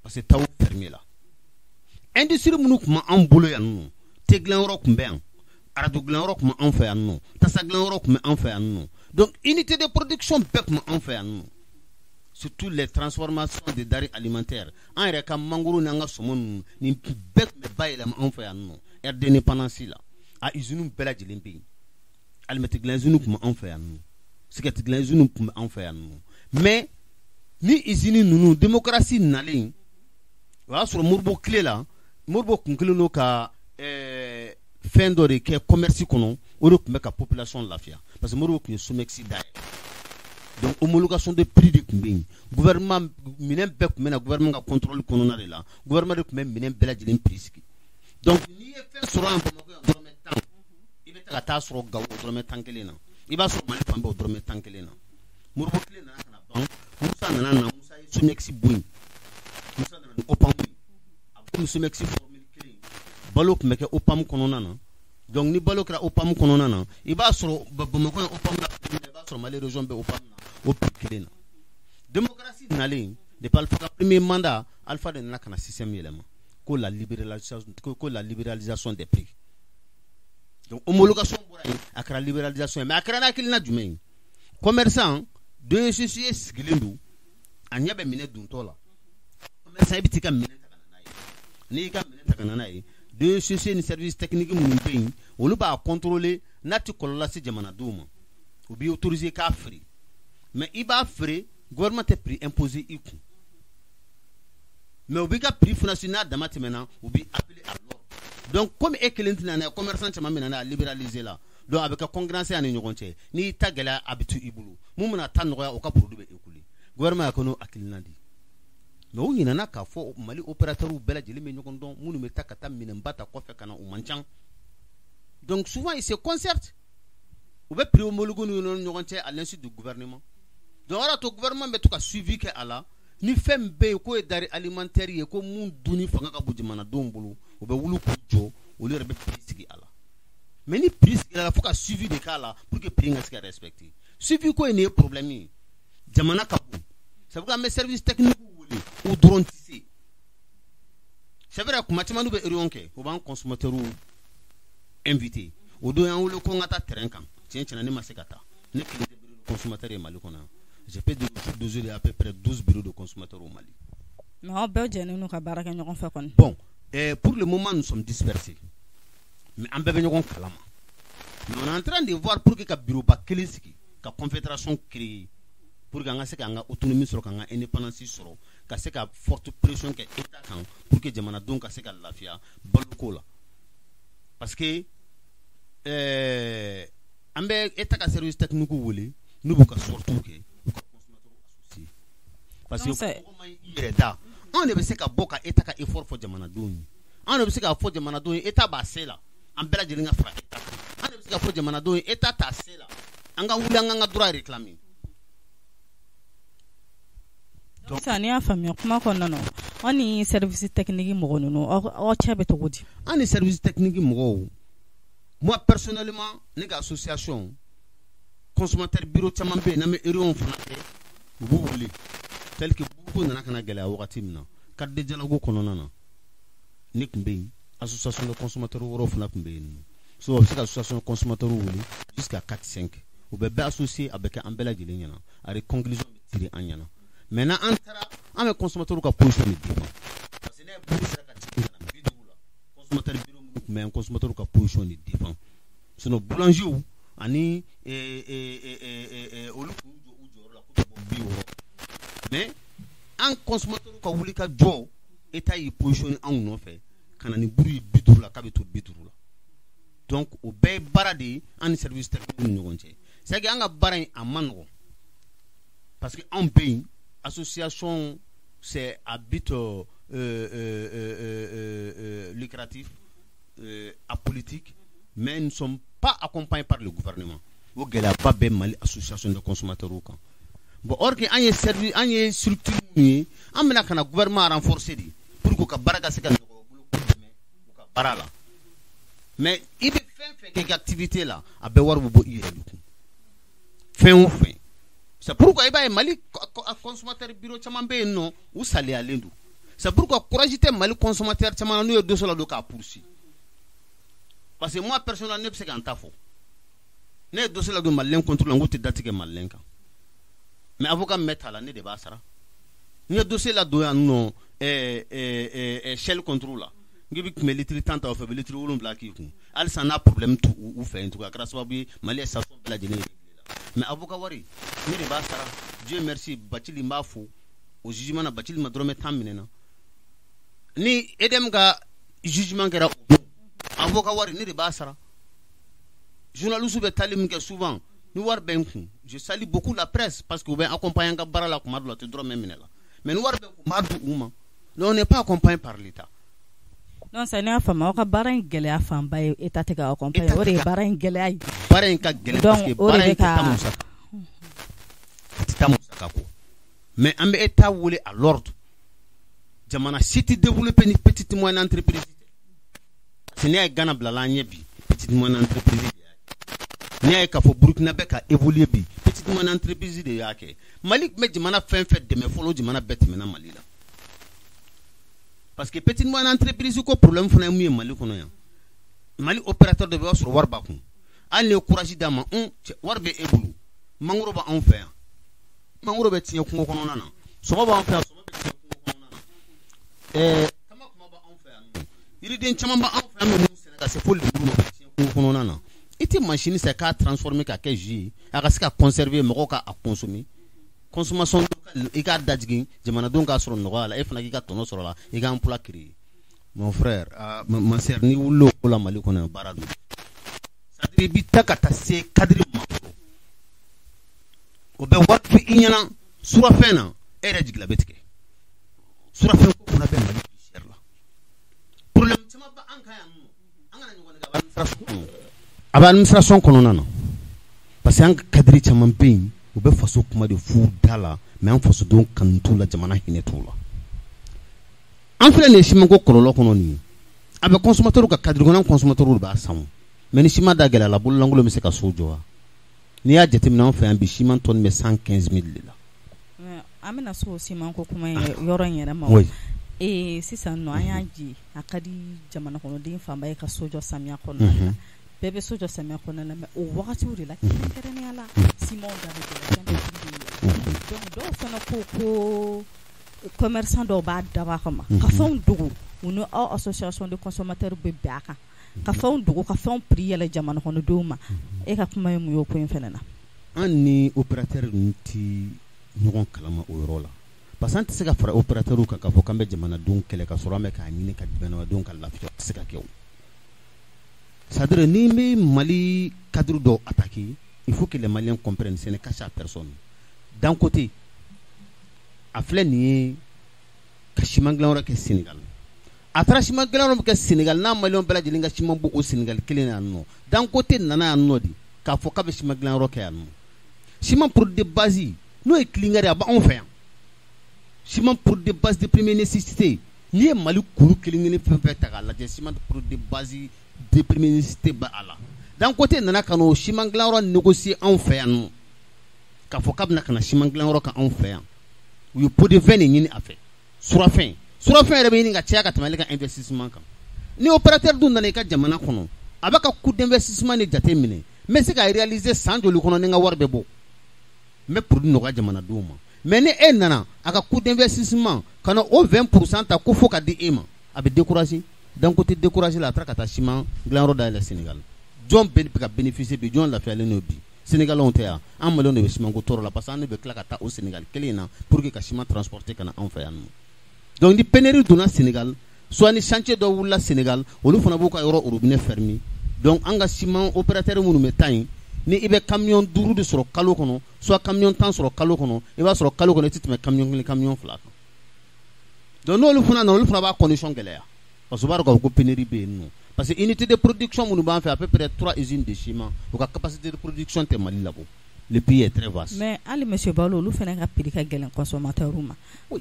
parce que TAO fermé la. Industrie minnu tun b'an bolo yan nɔ, te dilanyɔrɔ tun bɛ yan, arajo dilanyɔrɔ tun bɛ anw fɛ yan nɔ, tasa dilanyɔrɔ tun bɛ anw fɛ yan nɔ. Donc unité de production bɛɛ tun bɛ anw fɛ yan nɔ, surtout les transformations de denrées alimentaires. An yɛrɛ ka mangoro n'an ka sɔmɔ ninnu, nin bɛɛ tun bɛ bayɛlɛma anw fɛ yan nɔ. Ère d'indépendance la, a usine bɛɛ lajɛlen bɛ yen. Alimɛti dilan usine tun bɛ anw fɛ yan nɔ, sigɛriti dilan usine tun bɛ anw fɛ yan nɔ. Mais ni usine ninnu, démocratie nalen, o y'a sɔrɔ Modibo tile la, Modibo kun kɛlen don ka fɛn dɔ de kɛ commerce kɔnɔ, o de tun bɛ ka population lafiya, parce que Modibo tun ye SOMEX dayɛlɛ. Donc homologation de prix de tun bɛ yen, gouvernement minɛn bɛɛ tun bɛ na gouvernement ka contrôle kɔnɔna de la, gouvernement de tun bɛ minɛn bɛɛ lajɛlen prix sigi. Donc n'i ye fɛn sɔrɔ yan Bamakɔ yan dɔrɔmɛ 10, i bɛ taa ka taa sɔrɔ Gawo dɔrɔmɛ 10 kelen na, i b'a sɔrɔ Mali fan bɛɛ o dɔrɔmɛ 10 kelen na. Modibo tile nana ka na ban, Musa nana na, Musa ye SOMEX bɔ yen, Musa nana ni OPAM ye, a komi SOMEX formule kelen, balo tun bɛ kɛ OPAM kɔnɔna na. Donc ni balo kɛra OPAM kɔnɔna na, i b'a sɔrɔ Bamakɔ yan OPAM la, i b'a sɔrɔ Mali région bɛɛ OPAM na, o prix kelen na. Démocratie nalen, depuis Alpha ka premier mandat, Alpha de nana ka na système yɛlɛma, ko la libéralisation des prix. Donc homologation bɔra yen, a kɛra libéralisation ye, mais a kɛra n'hakilina jumɛn ye? Commerçant DGCC sigilen don, a ɲɛ bɛ minɛ dontɔ la, commerçant i bɛ t'i ka minɛ ta ka na n'a ye, n'i y'i ka minɛ ta ka na n'a ye, DGCC ni service technique minnu bɛ yen, olu b'a contrôler. n'a tɛ kɔlɔlɔ lase jamanadenw ma, u b'i autoriser k'a feere. Mais i b'a feere, gouvernement tɛ prix imposer i kun, mais u b'i ka prix fana n'a dama tɛmɛna, u b'i appeler à l'ordre. Donc comme e kelen tɛna n'a ye, commerçant caman bɛ na n'a ye, a libéraliser la, donc a bɛ kɛ concurrence ani ɲɔgɔn cɛ. N'i y'i ta gɛlɛya, a bɛ to i bolo. Mun bɛna ta nɔgɔya, o ka produit bɛ écouler. Gouvernement y'a kɛ n'o hakilina de ye, mais u ɲinɛna k'a fɔ Mali opérateurs bɛɛ lajɛlen bɛ ɲɔgɔn dɔn. Minnu bɛ taa ka taa minɛnba ta kɔfɛ ka na, u man ca. Donc souvent ils se concertent, u bɛ prix homologué ni ɲɔgɔn cɛ à l'insu du gouvernement. Donc o de y'a to gouvernement bɛ to ka suivi kɛ a la. Ni fɛn bɛ yen k'o ye denrée alimentaire ye, ko mun dunni fanga ka bon jamanadenw bolo, u bɛ wuli k'u jɔ, olu yɛrɛ bɛ prix sigi a la. Mais ni prix sigira la, fo ka suivi de k'a la pour que prix ka se ka respecter. Suivi ko in de ye problème ye. Jamana ka bon, c'est pourquoi an bɛ service technique wele, u dɔrɔn tɛ se. C'est vrai, kuma caman n'u bɛ réunion kɛ, u b'an consommateurs invité. O don y'an wele ko n ka taa terrain kan. Tiɲɛ tiɲɛna, ne ma se ka taa. Ne kelen tɛ bureau de consommateur ye Mali kɔnɔ yan. Je peux dire aujourd'hui, il y a à peu près 12 bureaux de consommateurs au Mali. Mais aw bɛɛ jɛnnen don ka baara kɛ ɲɔgɔn fɛ kɔni? Bon, pour le moment, nous sommes dispersés, mais an bɛɛ bɛ ɲɔgɔn kalama. Mais on est en train de voir pour que ka bureau ba kelen sigi, ka confédération créer, pour que an ka se k'an ka autonomie sɔrɔ, k'an ka indépendance sɔrɔ, ka se ka forte pression kɛ État kan pour que jamanadenw ka se ka lafiya baloko la. Parce que an bɛ État ka service technique wele, n'u b'u ka sorties kɛ, u ka consommateurs associer, parce que mɔgɔ ma i yɛrɛ da. Anw de bɛ se ka bɔ ka État ka effort fɔ jamanadenw ye. Anw de bɛ se k'a fɔ jamanadenw ye État b'a se la, an bɛɛ lajɛlen ka fara État kan. An de bɛ se k'a fɔ jamanadenw ye État t'a se la, an ka wuli, an k'an ka droit réclamer. Donc sisan, n'i y'a faamuya kuma kɔnɔna na, aw ni service technique mɔgɔ ninnu, aw cɛ bɛ cogo di? An ni service technique mɔgɔw, moi personnellement, ne ka association consommateur bureau caman bɛ yen, n'an bɛ réunion fana kɛ, u b'u wele. Tel que buruko nana ka na gɛlɛya wagati min na, cadre de dialogue kɔnɔna na, ne tun bɛ yen, association de consommateurs wɛrɛw fana tun bɛ yen nɔ. So a bɛ se ka association consommateurs wele jusqu'à 4 5, u bɛ bɛɛ associé, a bɛ kɛ an bɛɛ lajɛlen ɲɛna, a bɛ conclusion bɛ tirer an ɲɛna. Maintenant an taara, an bɛ consommateurs ka position de défend, parce que ne ye buru sera ka jigin ka na 50 la, consommateur bureau minnu tun bɛ yan, consommateurs ka position de défend. Sinon boulanger ani olu tun jɔ u jɔyɔrɔ la k'u bɛ bɔ 60, mais an consommateurs ka wuli ka jɔ, État y'i positionné anw nɔfɛ ka na ni buru ye 50 la, k'a bɛ to 50 la. Donc o bɛɛ ye baara de ye an ni service technique ni ɲɔgɔn cɛ. C'est à dire an ka baara in a man nɔgɔn, parce que anw bɛ yen, association, c'est à but lucratif, apolitique, mais nous ne sommes pas accompagnés par le gouvernement. O gɛlɛyaba bɛ Mali association de consommateurs kan. Bon, or que an ye service, an ye structure min ye, an bɛna ka na gouvernement renforcer de pour que u ka baara ka se ka nɔgɔya u bolo, k'u dɛmɛ u ka baara la. Mais i bɛ fɛn fɛn kɛ i ka activité la, a bɛɛ wari bɛ bɔ i yɛrɛ de kun, fɛn o fɛn. C'est pourquoi i b'a ye Mali consommateur bureau caman bɛ yen nɔ, u saliyalen don. C'est pourquoi courage tɛ Mali consommateur caman na n'u ye dossier la don k'a poursuivre. Parce que moi personnellement, ne bɛ se ka n ta fɔ, ne ye dossier la don Malien contre la, n ko tɛ datigɛ Malien kan, mais avocat min bɛ ta la, ne de b'a sara. N ye dossier la don yan nɔ, Shell contre la, n k'i bɛ tun bɛ litre 10 ta o fɛ, u bɛ litre 7 k'i kun. Halisa n'a problème t'u u fɛ yen tugun, a kɛra sababu ye Mali station bɛɛ lajɛlen ye. Mais avocat wari, ne de b'a sara. Dieu merci, Bacili, n b'a fo, o jugement na, Bacili ma dɔrɔmɛ 10 minɛ na. Ni EDM ka jugement kɛra o don, avocat wari, ne de b'a sara. Journaliste bɛ taali min kɛ souvent, ni wari bɛ n kun, je salue beaucoup la presse parce que u bɛ accompagner an ka baara la. Kuma dɔ la, u tɛ dɔrɔmɛ minɛ la, mais ni wari bɛ n kun, n b'a di u ma. Donc on n'est pas accompagné par l'État. Donc sisan, ne y'a faamu, aw ka baara in gɛlɛya fanba ye État tɛ k'aw accompagner, o de ye baara in gɛlɛya ye. Baara in ka gɛlɛn parce que baara in tɛ taa musaka, a tɛ taa musaka kɔ. Mais an bɛ État wele à l'ordre. Jamana si tɛ développé ni petite moyenne entreprise tɛ. Parce que n'i y'a ye Ghana bilala an ɲɛ bi, petite moyenne entreprise de y'a kɛ. N'i y'a ye k'a fɔ Burukina bɛ ka évoluer bi, petite moyenne entreprise de y'a kɛ. Mali tun bɛ jamana fɛn fɛn dɛmɛ fɔlɔ, jamana bɛɛ tɛmɛna Mali la. Parce que petite moyenne entreprise ko problème fana ye mun ye Mali kɔnɔ yan? Mali opérateur dɔ bɛ yen, o b'a sɔrɔ wari b'a kun, hali ni ye courage d'a ma, un cɛ wari bɛ e bolo, mangoro b'anw fɛ yan, mangoro bɛ tiɲɛ kungo kɔnɔna na, sɔmɔ b'anw fɛ yan, sɔmɔ bɛ tiɲɛ kungo kɔnɔna na, kama kuma b'anw fɛ yan nɔ, yiriden caman b'anw fɛ yan, bɛ mun sɛnɛ ka se fo lemuru ma, o bɛ tiɲɛ kungo kɔnɔna na. I tɛ machine san k'a transformer ka kɛ jus ye, a ka se ka conserver, mɔgɔw ka a consommer, consommation i k'a dajigin, jamanadenw k'a sɔrɔ nɔgɔya la, e fana k'i ka tɔnɔ sɔrɔ la, i ka emploi créer. Mon frère, ma sœur, n'i wulila o ko la Mali kɔnɔ yan, baara don. C'est à dire i bɛ taa ka taa se cadre ma, o bɛ wari fɔ i ɲɛna surafɛn na, e yɛrɛ jigila bɛ tigɛ. Surafɛn ko fana bɛ Mali cher la. Problème caman bɛ an kan yan nɔ, an kana ɲɔgɔn nɛgɛ, a bɛ administration kɔnɔ. A bɛ administration kɔnɔna na, parce que an ka cadre caman bɛ yen, u bɛ faso kuma de f'u da la, mais an fasodenw kanu t'u la, jamana hinɛ t'u la. An filɛ nin ye simanko kɔlɔlɔ kɔnɔ nin ye, a bɛ consommateur ka cadre kɔnɔ, an consommateur de b'a san o. Mais ni siman da gɛlɛyara, bololankolon bɛ se ka so jɔ wa? N'i y'a jateminɛ, an fɛ yan bi, siman tonne bɛ 115 000 de la. An bɛna so siman ko kuma in yɔrɔ in yɛrɛ ma. Ee, sisan nɔ, an y'a ji a ka di jamana kɔnɔden fanba ye ka so jɔ samiya kɔnɔna la. Bɛɛ bɛ so jɔ samiya kɔnɔna la, mais o wagatiw de la, kɛrɛnkɛrɛnnenya la, simanw da bɛ gɛlɛya, fɛn bɛɛ prix bɛ yɛlɛ. Donc dɔw fana ko commerçant dɔw b'a dabɔ a kama ka fɛnw dogo. U ni aw association de consommateurs bɛ bɛn a kan ka fɛnw dogo, ka fɛnw prix yɛlɛ jamana kɔnɔdenw ma. E ka kuma ye mun ye o ko in fana na? An ni opérateur ninnu ti ɲɔgɔn kalama o yɔrɔ la, parce que an tɛ se ka fara opérateur kan k'a fɔ k'an bɛ jamanadenw kɛlɛ ka sɔrɔ an bɛ k'a ɲini ka jamanadenw ka lafiya. O tɛ se ka kɛ o. C'est à dire ni bɛ Mali cadre dɔw attaquer, il faut que les Maliens comprennent, ce n'est caché à personne. D'un côté, a filɛ nin ye ka siman dilanyɔrɔ kɛ Sénégal, a taara siman dilanyɔrɔ min kɛ Sénégal n'a, Maliyɛnw bɛɛ lajɛlen ka siman bɔ o Sénégal kelen na yan nɔ. D'un côté nana yan nɔ de k'a fɔ k'a bɛ siman dilanyɔrɔ kɛ yan nɔ. Siman produit de base, n'o ye clinker ye, a b'anw fɛ yan. Siman produit de base de première nécessité, n'i ye Mali kuru kelen kelen fɛn fɛn ta k'a lajɛ, siman produit de base de première nécessité bɛ a la. D'un côté nana ka n'o siman dilanyɔrɔ négocier anw fɛ yan nɔ, k'a fɔ k'a bɛna ka na siman dilanyɔrɔ kɛ anw fɛ yan. U ye pot de vin de ɲini a fɛ, surafɛn. Surafɛn yɛrɛ bɛ ɲini ka caya ka tɛmɛ ale ka investissement kan. Ni opérateur dun nana i ka jamana kɔnɔ, a bɛ ka coût d'investissement de jate minɛ: n bɛ se ka réaliser san joli kɔnɔ ni n ka wari bɛ bɔ, n bɛ produit nɔgɔya jamanadenw ma. Mais ni e nana a ka coût d'investissement ka na o 20 % ta ko fo ka di e ma, a bɛ décourager. D'un côté décourager la, a taara ka taa siman dilanyɔrɔ dayɛlɛ Sénégal. Jɔn bɛ ka bénéficier bi? Jɔn lafiyalen don bi? Sénégalais tɛ yan? An Maliyɛnw de bɛ simanko tɔɔrɔ la, parce que an de bɛ tila ka taa o Sénégal kelen in na pour que ka siman transporter ka na anw fɛ yan nɔ. Donc ni pénurie donna Sénégal, soit ni chantier dɔ wulila Sénégal, olu fana b'u ka yɔrɔ robinet fermer. Donc an ka siman opérateur minnu bɛ taa yen, ni i bɛ camion 5 de sɔrɔ kalo kɔnɔ, soit camion 10 sɔrɔ kalo kɔnɔ, i b'a sɔrɔ kalo kɔnɔ i tɛ tɛmɛ camion 1, camion 2 kan. Donc n'olu fana nana, olu fana b'a condition gɛlɛya, parce que u b'a dɔn k'a fɔ ko pénurie bɛ yen nɔ. Parce que unité de production minnu b'an fɛ, à peu près 3 usines de ciment, u ka capacité de production tɛ Mali labɔ. Le pays est très vaste. Mais hali monsieur Balo, olu fana ka prix ka gɛlɛn consommateur ma.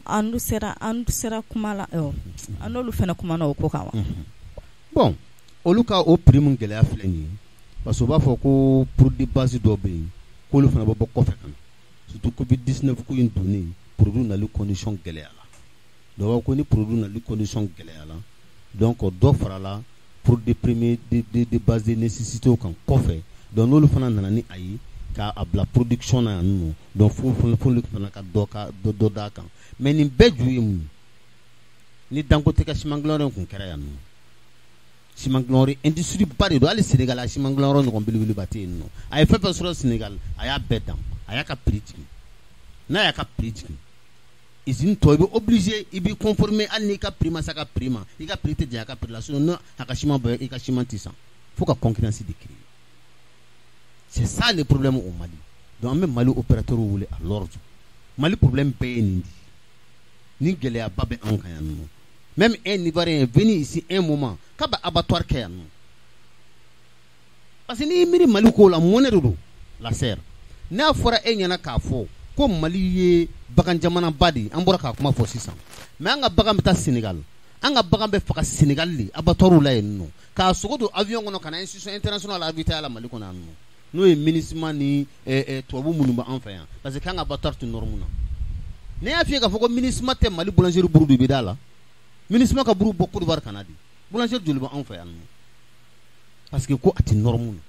An sera kuma la, an n'olu fana kumana o ko kan wa? Bon, olu ka o prix mun gɛlɛya filɛ nin ye, parce que u b'a fɔ ko produit de base dɔw bɛ yen k'olu fana bɛ bɔ kɔfɛ ka na, surtout Covid 19 ko in donnen, produit nali condition gɛlɛyara. Dɔw b'a ko ni produit nali condition gɛlɛyara, donc dɔ farala produit de premier de base de nécessité kan kɔfɛ. Donc n'olu fana nana ni a ye k'a bila production na yan nɔ, donc f'olu fana ka dɔ ka dɔ dɔ d'a kan. Mais nin bɛɛ ju ye mun ye? Ni Dangote ka siman dilanyɔrɔ in kun kɛra yan nɔ, siman dilanyɔrɔ industrie ba de don. Hali Sénégal a siman dilanyɔrɔ ɲɔgɔn belebeleba tɛ yen nɔ. A ye fɛn fɛn sɔrɔ Sénégal, a y'a bɛɛ dan, a y'a ka prix jigin. N'a y'a ka prix jigin, usine tɔ i bɛ obligé i b'i conformer. Hali n'i ka prix ma se a ka prix ma, i ka prix tɛ janya a ka prix la, sinon a ka siman bɔ, i ka siman tɛ san. Fo ka concurrence de créer. C'est ça le problème au Mali. Donc an bɛ Mali opérateur wele à l'ordre. Mali problème bɛɛ ye nin de ye. Ni gɛlɛyaba bɛ anw kan yan nɔ, même un Ivoirien est venu ici un moment k'a bɛ abattoir kɛ yan nɔ, parce que n'i y'i miiri Mali ko la, mɔnɛ de don la sœur. N'a fɔra e ɲɛna k'a fɔ ko Mali ye bagan jamanaba de ye, an bɔra k'a kuma fɔ sisan, mais an ka bagan bɛ taa Sénégal, an ka bagan bɛ faga Sénégal de abattoir la yen nɔ, k'a sogo don avion kɔnɔ ka na institution internationale ravitailler la Mali kɔnɔ yan nɔ, n'o ye MINUSMA ni tubabu minnu bɛ an fɛ yan, parce que k'an ka abattoir tɛ norme na. Ne y'a f'i ye k'a fɔ ko MINUSMA tɛ Mali boulangerie buru don, i bɛ da la. MINUSMA ka buru bɔ Côte d'Ivoire ka na di boulangerie joli bɛ anw fɛ yan nɔ, parce que ko a tɛ norme na.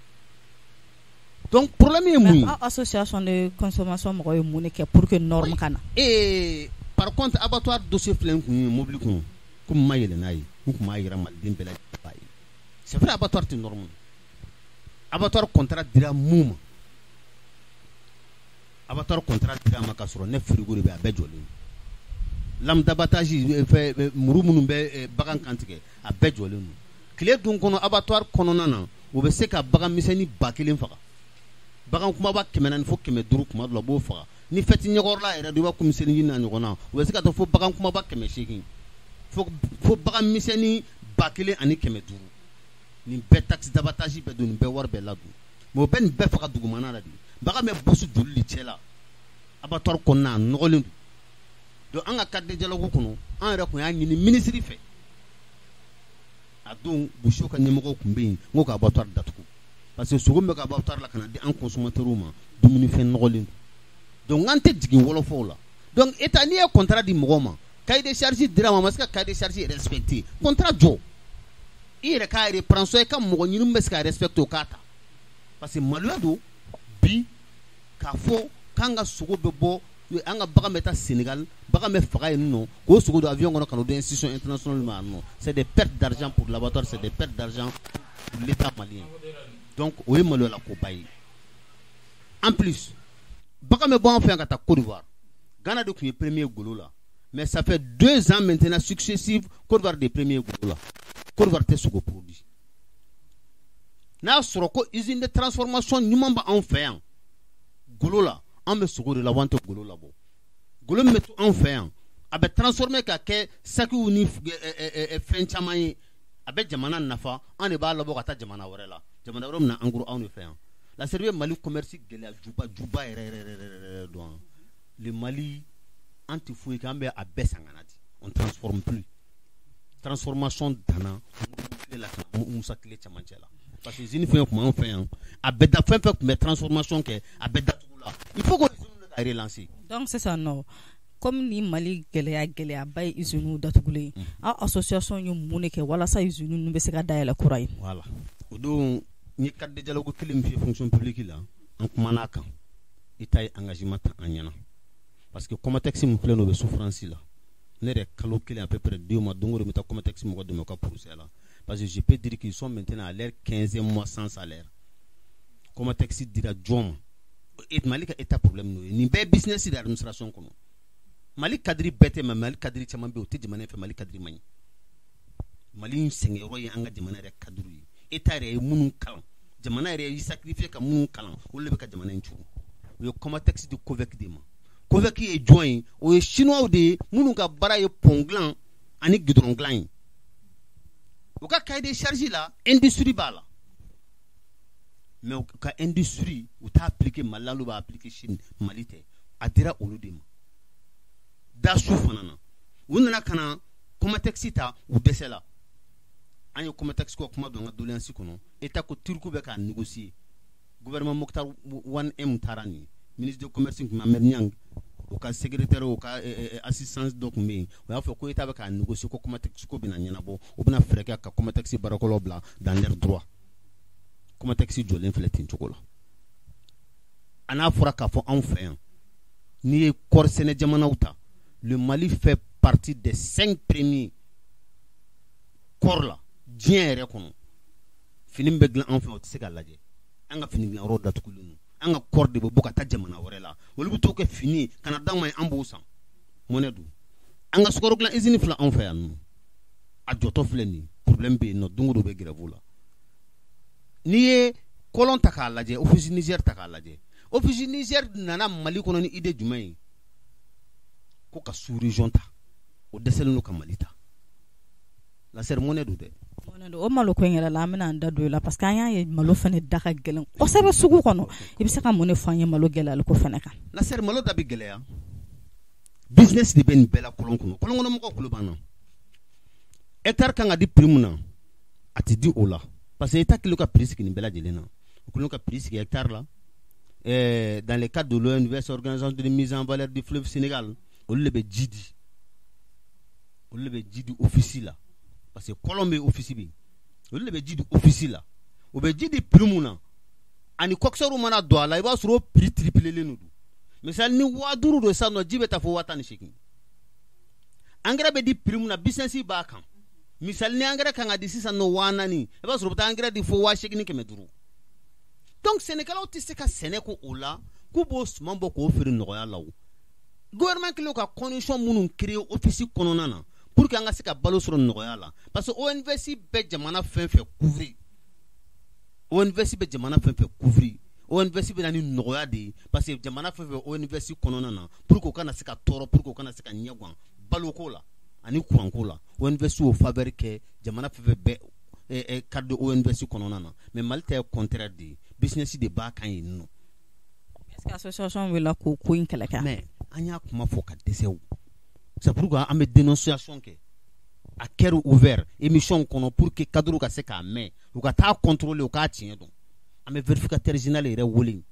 Donc problème ye mun ye? Mais association de consommation mɔgɔw ye mun de kɛ pour que norme ka na? Ee, par contre abattoir dossier filɛ n kun ye mobili kɔnɔ, komi n ma yɛlɛ n'a ye, n kun b'a yira Maliden bɛɛ lajɛlen b'a ye. C'est vrai, abattoir tɛ norme na. Abattoir contrat dira mun ma? Abattoir contrat dira ma ka sɔrɔ ne frigo de bɛ, a bɛɛ jɔlen. Lame d'abattage, fɛ muru minnu bɛ bagan kantigɛ, a bɛɛ jɔlen don. Tile dun kɔnɔ, abattoir kɔnɔna na, u bɛ se ka bagan misɛnnin 1000 faga, bagan kumaba 400 fo 500. Kuma dɔ la, u b'o faga. Ni fɛti ɲɛkɔrɔla yɛrɛ don, i b'a komi seliji n'a ɲɔgɔn na, u bɛ se ka taa fo bagan kumaba 800 fo bagan misɛnnin 1500. Nin bɛɛ taxe d'abattage bɛɛ don, nin bɛɛ wari bɛɛ ladon. Mais o bɛ nin bɛɛ faga dugumana la de. Bagan bɛ bosi joli de cɛ la abattoir kɔnɔna, a nɔgɔlen don. Donc an ka cadre de dialogue kɔnɔ, an yɛrɛ tun y'a ɲini ministre fɛ, a don Boucher ka ɲɛmɔgɔw tun bɛ yen, n ko ka abattoir datugu, parce que sogo min bɛ ka abattoir la ka na di an consommateurs ma, dumunifɛn nɔgɔlen don. Donc an tɛ jigin wɔlɔfɔw la. Donc État, n'i ye contrat di mɔgɔw ma, cahier de charge dira ma, a ma se ka cahier de charge respecter, contrat jɔ, i yɛrɛ k'a reprendre, soit i ka mɔgɔ ɲini min bɛ se ka respecter, o k'a ta. Parce que maloya don bi k'a fɔ k'an ka sogo bɛ bɔ, an ka bagan bɛ taa Sénégal, bagan bɛ faga yen nɔ, k'o sogo don avion kɔnɔ ka n'o di institution internationale ma yan nɔ. C'est des pertes d'argent pour l'abattoir, c'est des pertes d'argent pour l'État malien. Donc o ye maloyala koba ye. En plus, bagan bɛ bɔ an fɛ yan ka taa Côte d'Ivoire. Ghana de tun ye premier golo la, mais ça fait 2 ans maintenant successifs, Côte d'Ivoire de premier golo la. Côte d'Ivoire tɛ sogo produit. N'a y'a sɔrɔ ko usine de transformation ɲuman bɛ anw fɛ yan golo la, an bɛ sogo de labɔ, an tɛ golo labɔ. Golo min bɛ to anw fɛ yan, a bɛ transformer ka kɛ sakiw ni fɛn caman ye, a bɛ jamana nafa. An de b'a labɔ ka taa jamana wɛrɛ la, jamana wɛrɛ min na en gros anw de fɛ yan. La Serbie, Mali commerce gɛlɛya juba juba yɛrɛ yɛrɛ yɛrɛ yɛrɛ don. Le Mali, an tɛ foyi kɛ, an bɛ a bɛɛ san ka na di, on transforme plus. Transformation danna tile la ka na Musa tile cɛmancɛ la, parce que usine fɛn tun b'an fɛ yan, a bɛɛ da, fɛn fɛn tun bɛ transformation kɛ, a bɛɛ datugu la. Il faut que usine ka relancer. Donc sisan nɔ, comme ni Mali gɛlɛya gɛlɛyaba ye usine datugulen ye, aw association ye mun de kɛ walasa usine ninnu bɛ se ka dayɛlɛ kura ye? Voilà, o don n ye cadre de dialogue kelen min f'i ye fonction publique la, an kumana a kan. État ye engagement ta an ɲɛna, parce que Comatex min filɛ nin ye, o bɛ souffrance la. Ne yɛrɛ, kalo kelen, à peu près 2 mois, don o don n bɛ taa Comatex mɔgɔ dɛmɛ u ka procès la, parce que je peux dire qu'ils sont maintenant à leur 15e mois sans salaire. Comatex dira jɔn ma? Mali ka État problème n'o ye. Nin bɛɛ ye business de administration kɔnɔ. Mali cadre bɛɛ tɛ, mais Mali cadre caman bɛ yen, o tɛ jamana in fɛ. Mali cadre man ɲi. Mali in sɛgɛnyɔrɔ ye an ka jamana yɛrɛ cadre ye. État yɛrɛ ye minnu kalan, jamana yɛrɛ y'i sacrifier ka minnu kalan, olu de bɛ ka jamana in cogo. U ye Comatex di Covec de ma. Covec ye jɔn ye? O ye chinois de ye, minnu ka baara ye pont dilan ani goudron dilan ye. U ka cahier de charge la, industrie b'a la, mais u ka industrie, u t'a appliquer Mali la, olu b'a appliquer Chine. Mali tɛ, a dira olu de ma. Da su fana na, u nana ka na Comatex ta, u dɛsɛla. An ye Comatex ko kuma don an ka doléance kɔnɔ. État ko Turku bɛ k'a négocier. Gouvernement Moctar Ouane M taara nin ministre de commerce tun bɛ, Ahmed Niang, o ka secrétaire, o ka assistance dɔ tun bɛ yen. O y'a fɔ ko État bɛ k'a négocier, ko Comatex ko bɛna ɲɛnabɔ, o bɛna fɛɛrɛ kɛ ka Comatex baarakɛlaw bila dans leurs droits. Comatex jɔlen filɛ ten cogo la. A n'a fɔra k'a fɔ anw fɛ yan, n'i ye kɔɔri sɛnɛ jamanaw ta, le Mali fait partie des cinq premiers kɔɔri la diɲɛ yɛrɛ kɔnɔ. Fini min bɛ dilan anw fɛ, o tɛ se ka lajɛ. An ka fini dilanyɔrɔ datugulen don. An ka kɔɔri de bɛ bɔ ka taa jamana wɛrɛ la, olu bɛ t'o kɛ fini ye ka na d'anw ma, an b'o san mɔnɛ don. An ka sukaro dilan usine filɛ anw fɛ yan nɔ, a jɔtɔ filɛ nin ye, problème bɛ yen nɔ, don o don bɛ grève la. N'i ye kɔlɔn ta k'a lajɛ, Office Niger ta k'a lajɛ, Office Niger nana Mali kɔnɔ ni idée jumɛn ye? Ko ka sous région ta, o dɛsɛlen don ka Mali ta. La mɔnɛ don dɛ. O malo ko in yɛrɛ la, an bɛna an da don o la, parce que an y'a ye malo fana da ka gɛlɛn kosɛbɛ sugu kɔnɔ. I bɛ se ka mun de fɔ an ye malo gɛlɛyali ko fana kan? La malo da bɛ gɛlɛya, business de bɛ nin bɛɛ la kɔlɔn kɔnɔ. Kɔlɔn kɔnɔ mɔgɔw kulo b'an na. Hectare kan ka di prix mun na, a tɛ di o la, parce que État kɛlen ka prix sigi nin bɛɛ lajɛlen na. U kɛlen ka prix sigi hectare la dans le cadre de l'OMVS, organisation de mise en valeur du fleuve Sénégal. Olu de bɛ ji di, olu de bɛ ji di office la, parce que kɔlɔn bɛ, office bɛ yen, olu de bɛ ji di office la. U bɛ ji di prix mun na, ani coxeur mana don a la, i b'a sɔrɔ o prix triplelen don. Misali, ni 5000 don sisan nɔ, ji bɛ taa fo 18,000. Engrais bɛ di prix mun na, business b'a kan. Misali, ni engrais kan ka di sisan nɔ 4000, i b'a sɔrɔ u bɛ taa engrais di fo 8500. Donc sɛnɛkɛlaw tɛ se ka sɛnɛ ko o la k'u b'o suman bɔ k'o feere nɔgɔya la. O gouvernement kɛlen ka condition minnu créer office kɔnɔna na pour que an ka se ka balo sɔrɔ nɔgɔya la, parce que ONVS bɛ jamana fɛn fɛn couvrir, ONVS bɛ jamana fɛn fɛn couvrir, ONVS bɛ na ni nɔgɔya de ye, parce que jamana fɛn fɛn ONVS kɔnɔna na, pour que u kana se ka tɔɔrɔ, pour que u kana se ka ɲɛgan baloko la ani kuranko la, ONVS y'o faveur kɛ jamana fɛn fɛn bɛ cadre de ONVS kɔnɔna na. Mais Mali ta ye contraire de ye, business de b'a kan yen nɔ. Est-ce que association wulila k'o ko in kɛlɛ kɛ? Mais an y'a kuma fɔ ka dɛsɛ o. C'est pourquoi an bɛ dénonciation kɛ à cœur ouvert émission kɔnɔ, pour que cadre ka se k'a mɛn, u ka taa contrôler, u k'a tiɲɛ dɔn. An bɛ vérificateur général yɛrɛ wele,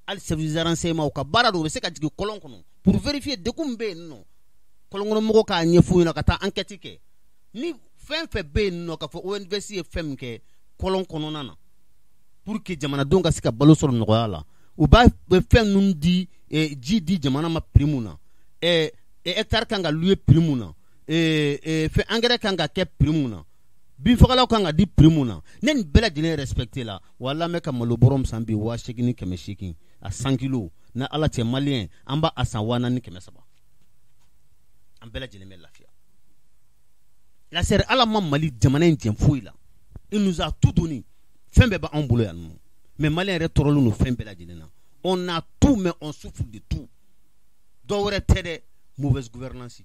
hali service de renseignement, u ka baara don, u bɛ se ka jigin kɔlɔn kɔnɔ pour vérifier degun min bɛ yen nɔ, kɔlɔnkɔnɔmɔgɔw k'a ɲɛf'u ɲɛna, ka taa enquête kɛ ni fɛn fɛn bɛ yen nɔ, k'a fɔ ONVS ye fɛn min kɛ kɔlɔn kɔnɔna na pour que jamanadenw ka se ka balo sɔrɔ nɔgɔya la. U b'a fɛn ninnu di, ji di jamana ma prix mun na, hectare kan ka louer prix mun na, fɛn engrais kan ka kɛ prix mun na, binfagalanw kan ka di prix mun na, ne nin bɛɛ lajɛlen respecté la. Wala an bɛ ka malo bɔrɔ min san bi 8800 a 100 kilos, na Ala cɛ malien an b'a a san 4300, an bɛɛ lajɛlen bɛ lafiya. La sɛri Ala ma Mali jamana in jɛn foyi la, il nous a tout donné, fɛn bɛɛ b'anw bolo yan nɔ, mais malien yɛrɛ tɔɔrɔlen don fɛn bɛɛ lajɛlen na. On a tout mais on souffre de tout. Dɔ wɛrɛ tɛ dɛ, mauvaise gouvernance.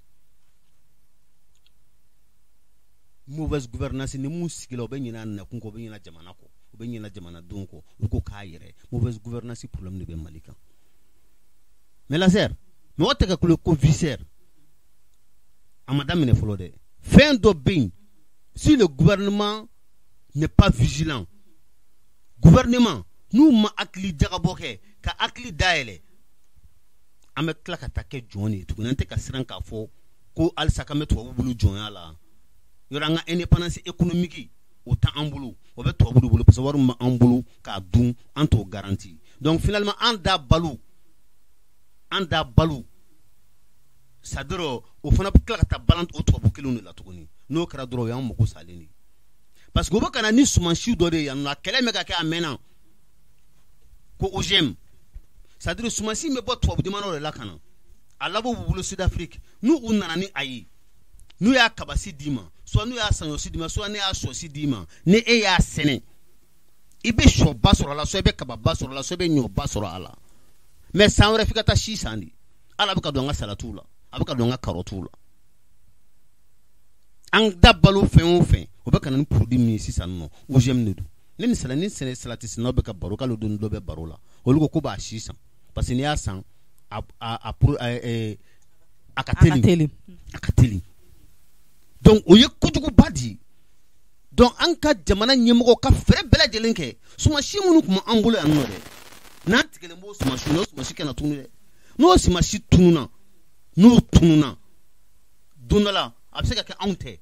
Mauvaise gouvernance ni mun sigila, o bɛ ɲinɛ a nakun kɔ, o bɛ ɲinɛ jamana kɔ, o bɛ ɲinɛ jamanadenw kɔ, u ko k'a yɛrɛ. Mauvaise gouvernance problème de bɛ Mali kan. Mais la sɛri mɔgɔ tɛ ka kulo ko vie chère, a ma daminɛ fɔlɔ dɛ. Fɛn dɔ bɛ yen, si le gouvernement n'est pas vigilant, gouvernement n'u ma hakili jagabɔ kɛ ka hakili dayɛlɛ, an bɛ tila ka taa kɛ jɔn de ye tuguni. An tɛ ka siran k'a fɔ ko halisa k'an bɛ tubabu bolo jɔnya la. Yɔrɔ an ka indépendance économique o t'an bolo, o bɛ tubabu de bolo, parce que wari min b'an bolo k'a dun an t'o garanti. Donc finalement an da balo, an da balo, c'est-à-dire o fana bɛ tila ka taa balan o tubabu kelenw de la tuguni. N'o kɛra dɔrɔn o y'an mago salen de ye, parce que u bɛ ka na ni sumansi dɔ de ye yan nɔ, a kɛlɛ bɛ ka kɛ a mɛnna ko OGM, c'est-à-dire sumansi bɛ bɔ tubabu jamanaw de la ka na, a laban b'u bolo Sud-Afrique. N'u u nana ni a ye, n'u y'a kabasi d'i ma, soit n'u y'a saɲɔsi d'i ma, soit n'u y'a sɔsi d'i ma, ni e y'a sɛnɛ, i bɛ sɔba sɔrɔ a la, soit i bɛ kababa sɔrɔ a la, soit i bɛ ɲɔba sɔrɔ a la. Mais san wɛrɛ f'i ka taa si san de. Ala bɛ ka don an ka salatiw la, a bɛ ka don an ka karɔtiw la. An da balo fɛn o fɛn, o bɛ ka na ni produit min ye sisan nɔ, OGM de don. Ne ni sala ni sɛnɛ salati sɛnɛnaw bɛ ka baro, k'ale don dɔ bɛ baro la, olu ko k'u b'a si san, parce que n'i y'a san a a a ka teli, a ka teli. Donc o ye kojuguba de ye. Donc an ka jamana ɲɛmɔgɔw ka fɛɛrɛ bɛɛ lajɛlen kɛ, sumansi minnu tun b'an bolo yan nɔ dɛ, n'an tigɛlen b'o sumansi n'o sumansi kana tunu dɛ, n'o sumansi tununa, n'o tununa don dɔ la a bɛ se ka kɛ anw tɛ,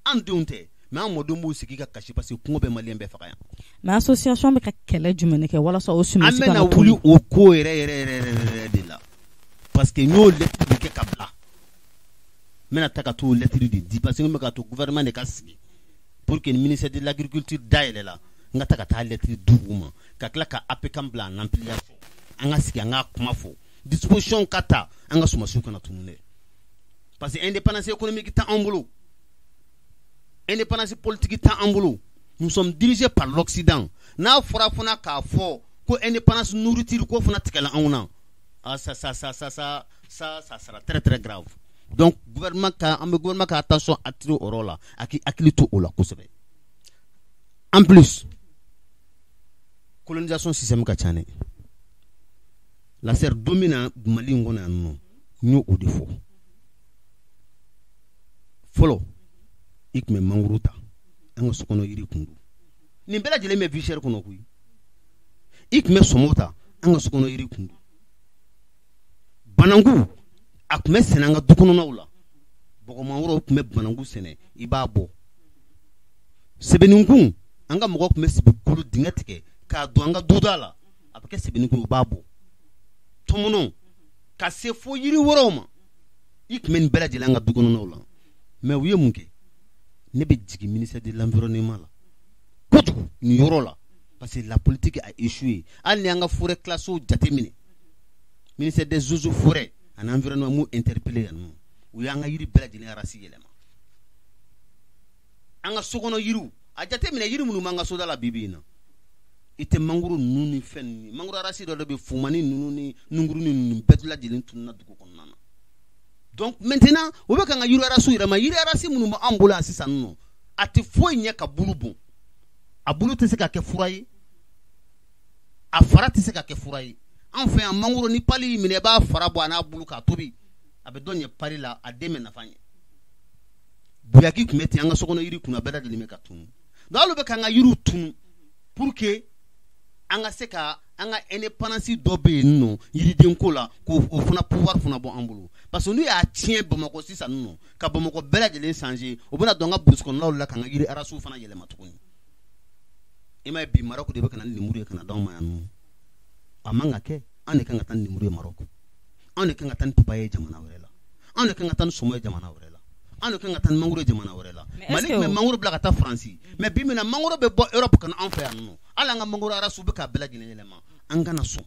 an denw tɛ, mais an mɔdenw b'u sigi ka kasi, parce que kungo bɛ malien bɛɛ faga yan. Mais association bɛ ka kɛlɛ jumɛn kɛ walasa o sumansi kana tunu? An bɛna wuli o ko yɛrɛ yɛrɛ yɛrɛ yɛrɛ de la, parce que n y'o lettre de kɛ ka bila, n bɛna taa ka t'o lettre de di, parce que n bɛ ka to gouvernement de ka sigi pour que ministère de l'agriculture dayɛlɛ la, n ka taa ka taa lettre di u ma, ka tila ka APCAM bila en ampliation, an ka sigi an ka kuma fɔ, disposition ka ta an ka sumansiw kana tunu dɛ, parce que indépendance économique t'an bolo, indépendance politique t'an bolo. Nous sommes dirigés par l'Occident. N'a fɔra fana k'a fɔ ko indépendance nourriture ko fana tigɛla anw na, ah ça ça ça ça ça ça ça sera très très grave. Donc gouvernement ka, an bɛ gouvernement ka attention attirer o yɔrɔ la, a k'i hakili to o la kosɛbɛ. En plus colonisation système ka ca dɛ. La sɛri don min na Mali in kɔnɔ yan nɔ, n y'o de fɔ fɔlɔ. I tun bɛ mangoro ta, an ka sokɔnɔ yiri kun don, nin bɛɛ lajɛlen bɛ vie chère kɔnɔ koyi. I tun bɛ sɔmɔ ta, an ka sokɔnɔ yiri kun don. Bananku a tun bɛ sɛnɛ an ka du kɔnɔnaw la, bɔgɔman tun bɛ bananku sɛnɛ, i b'a bɔ. Sebeninkun an ka mɔgɔw tun bɛ sebekolo dingɛ tigɛ k'a don an ka duda la, a bɛ kɛ sebeninkun, u b'a bɔ. Tɔmɔnɔ ka se fo yiri wɛrɛw ma, i tun bɛ nin bɛɛ lajɛlen an ka du kɔnɔnaw la. Mais u ye mun kɛ? Ne bɛ jigin ministère de l'environnement la kojugu nin yɔrɔ la, Parce que la politique a échoué. Hali ni an ka forêt classée jateminɛ, ministère des Eaux et Forêts ani Environnement m'u interpellé yan nɔ, u y'an ka yiri bɛɛ lajɛlen race yɛlɛma. An ka sokɔnɔ yiriw, a jateminɛ, yiri minnu b'an ka soda la bi bi in na, i tɛ mangoro ninnu ni fɛn ninnu, mangoro race dɔ de bɛ, fumani ninnu ni nunkurunin ninnu bɛɛ lajɛlen tununa dugu kɔnɔna na. Donc maintenant, u bɛ ka n ka yiri race yɛlɛma. Yiri race minnu b'an bolo yan sisan nɔ, a tɛ foyi ɲɛ ka bulu bɔn. A bulu tɛ se ka kɛ fura ye, a fara tɛ se ka kɛ fura ye. An fɛ yan, mangoro ni pali y'i minɛ, i b'a fara bɔ a n'a bulu k'a tobi, a bɛ dɔ ɲɛ pali la, a den bɛ nafa ɲɛ. Buyaki tun bɛ ten, an ka sokɔnɔ yiri kun, a bɛɛ lajɛlen bɛ ka tunu. Donc hali bɛ k'an ka yiriw tunu pour que an ka se ka an ka indépendance dɔ bɛ yen nɔ yiridenko la, k'o o fana pouvoir fana bɔ an bolo. Parce que n'u y'a tiɲɛ Bamakɔ sisan nɔ, ka Bamakɔ bɛɛ lajɛlen changer, u bɛna don an ka brousse kɔnɔnaw la k'an ka yiri race fana yɛlɛma tuguni. I m'a ye, bi Maroc de bɛ ka na ni lemuru ye ka na d'anw ma yan nɔ. A man ka kɛ. An de kan ka taa ni lemuru ye Maroc, anw de kan ka taa ni papaye ye jamana wɛrɛ la, anw de kan ka taa ni sɔmɔ ye jamana wɛrɛ la, anw de kan ka taa ni mangoro ye jamana wɛrɛ la. Mali tun bɛ mangoro bila ka taa Faransi, mais bi min na, mangoro bɛ bɔ Europe ka na anw fɛ yan nɔ. Hali an ka mangoro race bɛ k'a bɛɛ lajɛlen yɛlɛma. An kana sɔn.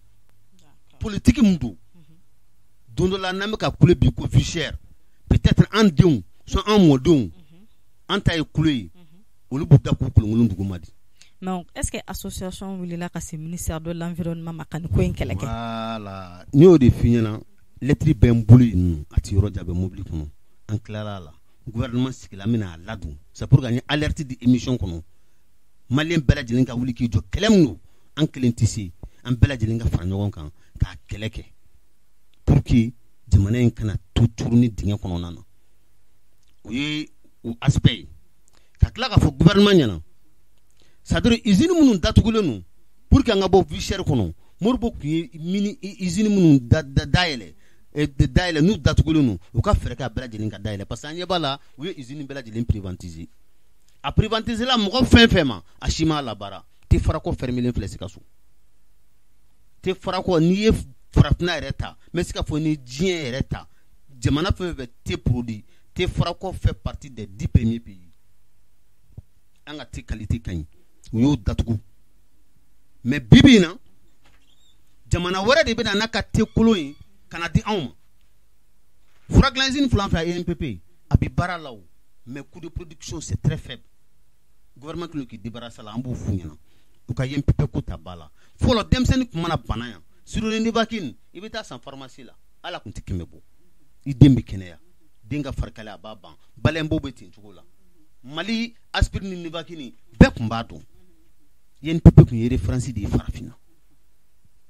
Politique min don, don dɔ la n'an bɛ ka kule bi ko vie chère, peut-être an denw soit an mɔdenw, an ta ye kule ye, olu b'u da k'u kolonkolon duguma di. Mais est-ce que association wulila ka se ministère de l'Environnement ma ka nin ko in kɛlɛ kɛ? Voilà, n y'o de f'i ɲɛna. Lettre bɛ n bolo yen nɔ, a ti yɔrɔ jan, a bɛ mobili kɔnɔ. An tilara a la, gouvernement sigila, an bɛna a ladon. C'est pour que an ye alerte di émission kɔnɔ, malien bɛɛ lajɛlen ka wuli k'i jɔ. Kɛlɛ min don, an kelen tɛ se, an bɛɛ lajɛlen ka fara ɲɔgɔn kan k'a kɛlɛ kɛ pour que jamana in kana to turu ni dingɛ kɔnɔna na. O ye o aspect ye. Ka tila k'a fɔ gouvernement ɲɛna, c'est à dire usine minnu datugulen don, pour que an ka bɔ vie chère kɔnɔ, Modibo tun ye mini usine minnu da dayɛlɛ dayɛlɛ, n'u datugulen don, u ka fɛɛrɛ kɛ a bɛɛ lajɛlen ka dayɛlɛ. Parce que an ɲɛ b'a la, u ye usine bɛɛ lajɛlen privatiser. A privatiser la mɔgɔ fɛn fɛn ma, a si m'a labaara. Te Farakɔ fermelen filɛ Sikaso. Te Farakɔ, n'i ye farafinna yɛrɛ ta, n bɛ se k'a fɔ ni diɲɛ yɛrɛ ta, jamana fɛn fɛn thé produit, te Farakɔ fait partie des 10 premiers pays. An ka thé qualité ka ɲi, u y'o datugu. Mais bi bi in na, jamana wɛrɛ de bɛ na n'a ka thé kolon ye ka na di anw ma. Fura dilan usine fila fɛ, INPP a bɛ baara la o, mais coût de production, c'est très faible. Gouvernement kelen k'i débarrasser la, an b'o f'u ɲɛna, u ka INPP ko ta ba la. Fɔlɔ, denmisɛnnin tun mana bana yan, sironi Nivaquine, i bɛ taa san pharmacie la, hali a tun tɛ 100 bɔ, i den bɛ kɛnɛya, den ka farikalaya a b'a ban. Balɛnbo bɛ ten cogo la. Mali aspirine ni Nivaquine, bɛɛ tun b'a dɔn. INPP tun ye référence de ye farafinna.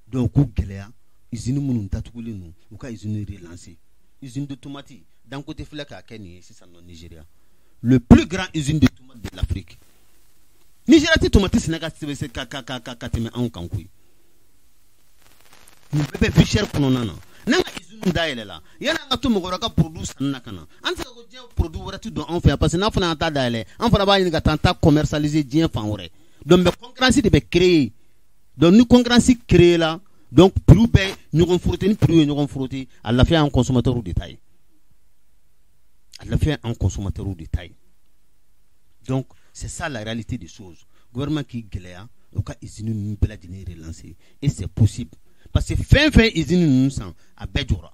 Donc k'u gɛlɛya, usine minnu datugulen don, u ka usine relancer. Usine de tomate, Dangote filɛ k'a kɛ nin ye sisan nɔ Nigéria, le plus grand usine de tomate de l'Afrique. Nigéria tɛ tomate sɛnɛ ka tɛmɛ anw kan koyi. Nin bɛɛ bɛ vie chère kɔnɔna na. N'an ka usine dayɛlɛ la, yanni an ka to mɔgɔ wɛrɛ ka produit sanni na ka na, an tɛ se ka ko diɲɛ produit wɛrɛ tɛ don anw fɛ yan. Parce que n'an fana y'an ta dayɛlɛ, an fana b'a ɲini ka taa an ta commercialiser diɲɛ fan wɛrɛ. Donc mais concurrence de bɛ créer. Donc ni concurrence créer la, donc prix bɛ ɲɔgɔn frotter. Ni prix ye ɲɔgɔn frotter, a lafiya y'an consommateur de ta ye, a lafiya y'an consommateur de ta ye. Donc c'est ça la réalité des choses. Gouvernement k'i gɛlɛya, u ka usine ninnu bɛɛ lajɛlen relancer, et c'est possible, parce que fɛn fɛn usine ninnu san, a bɛɛ jɔra.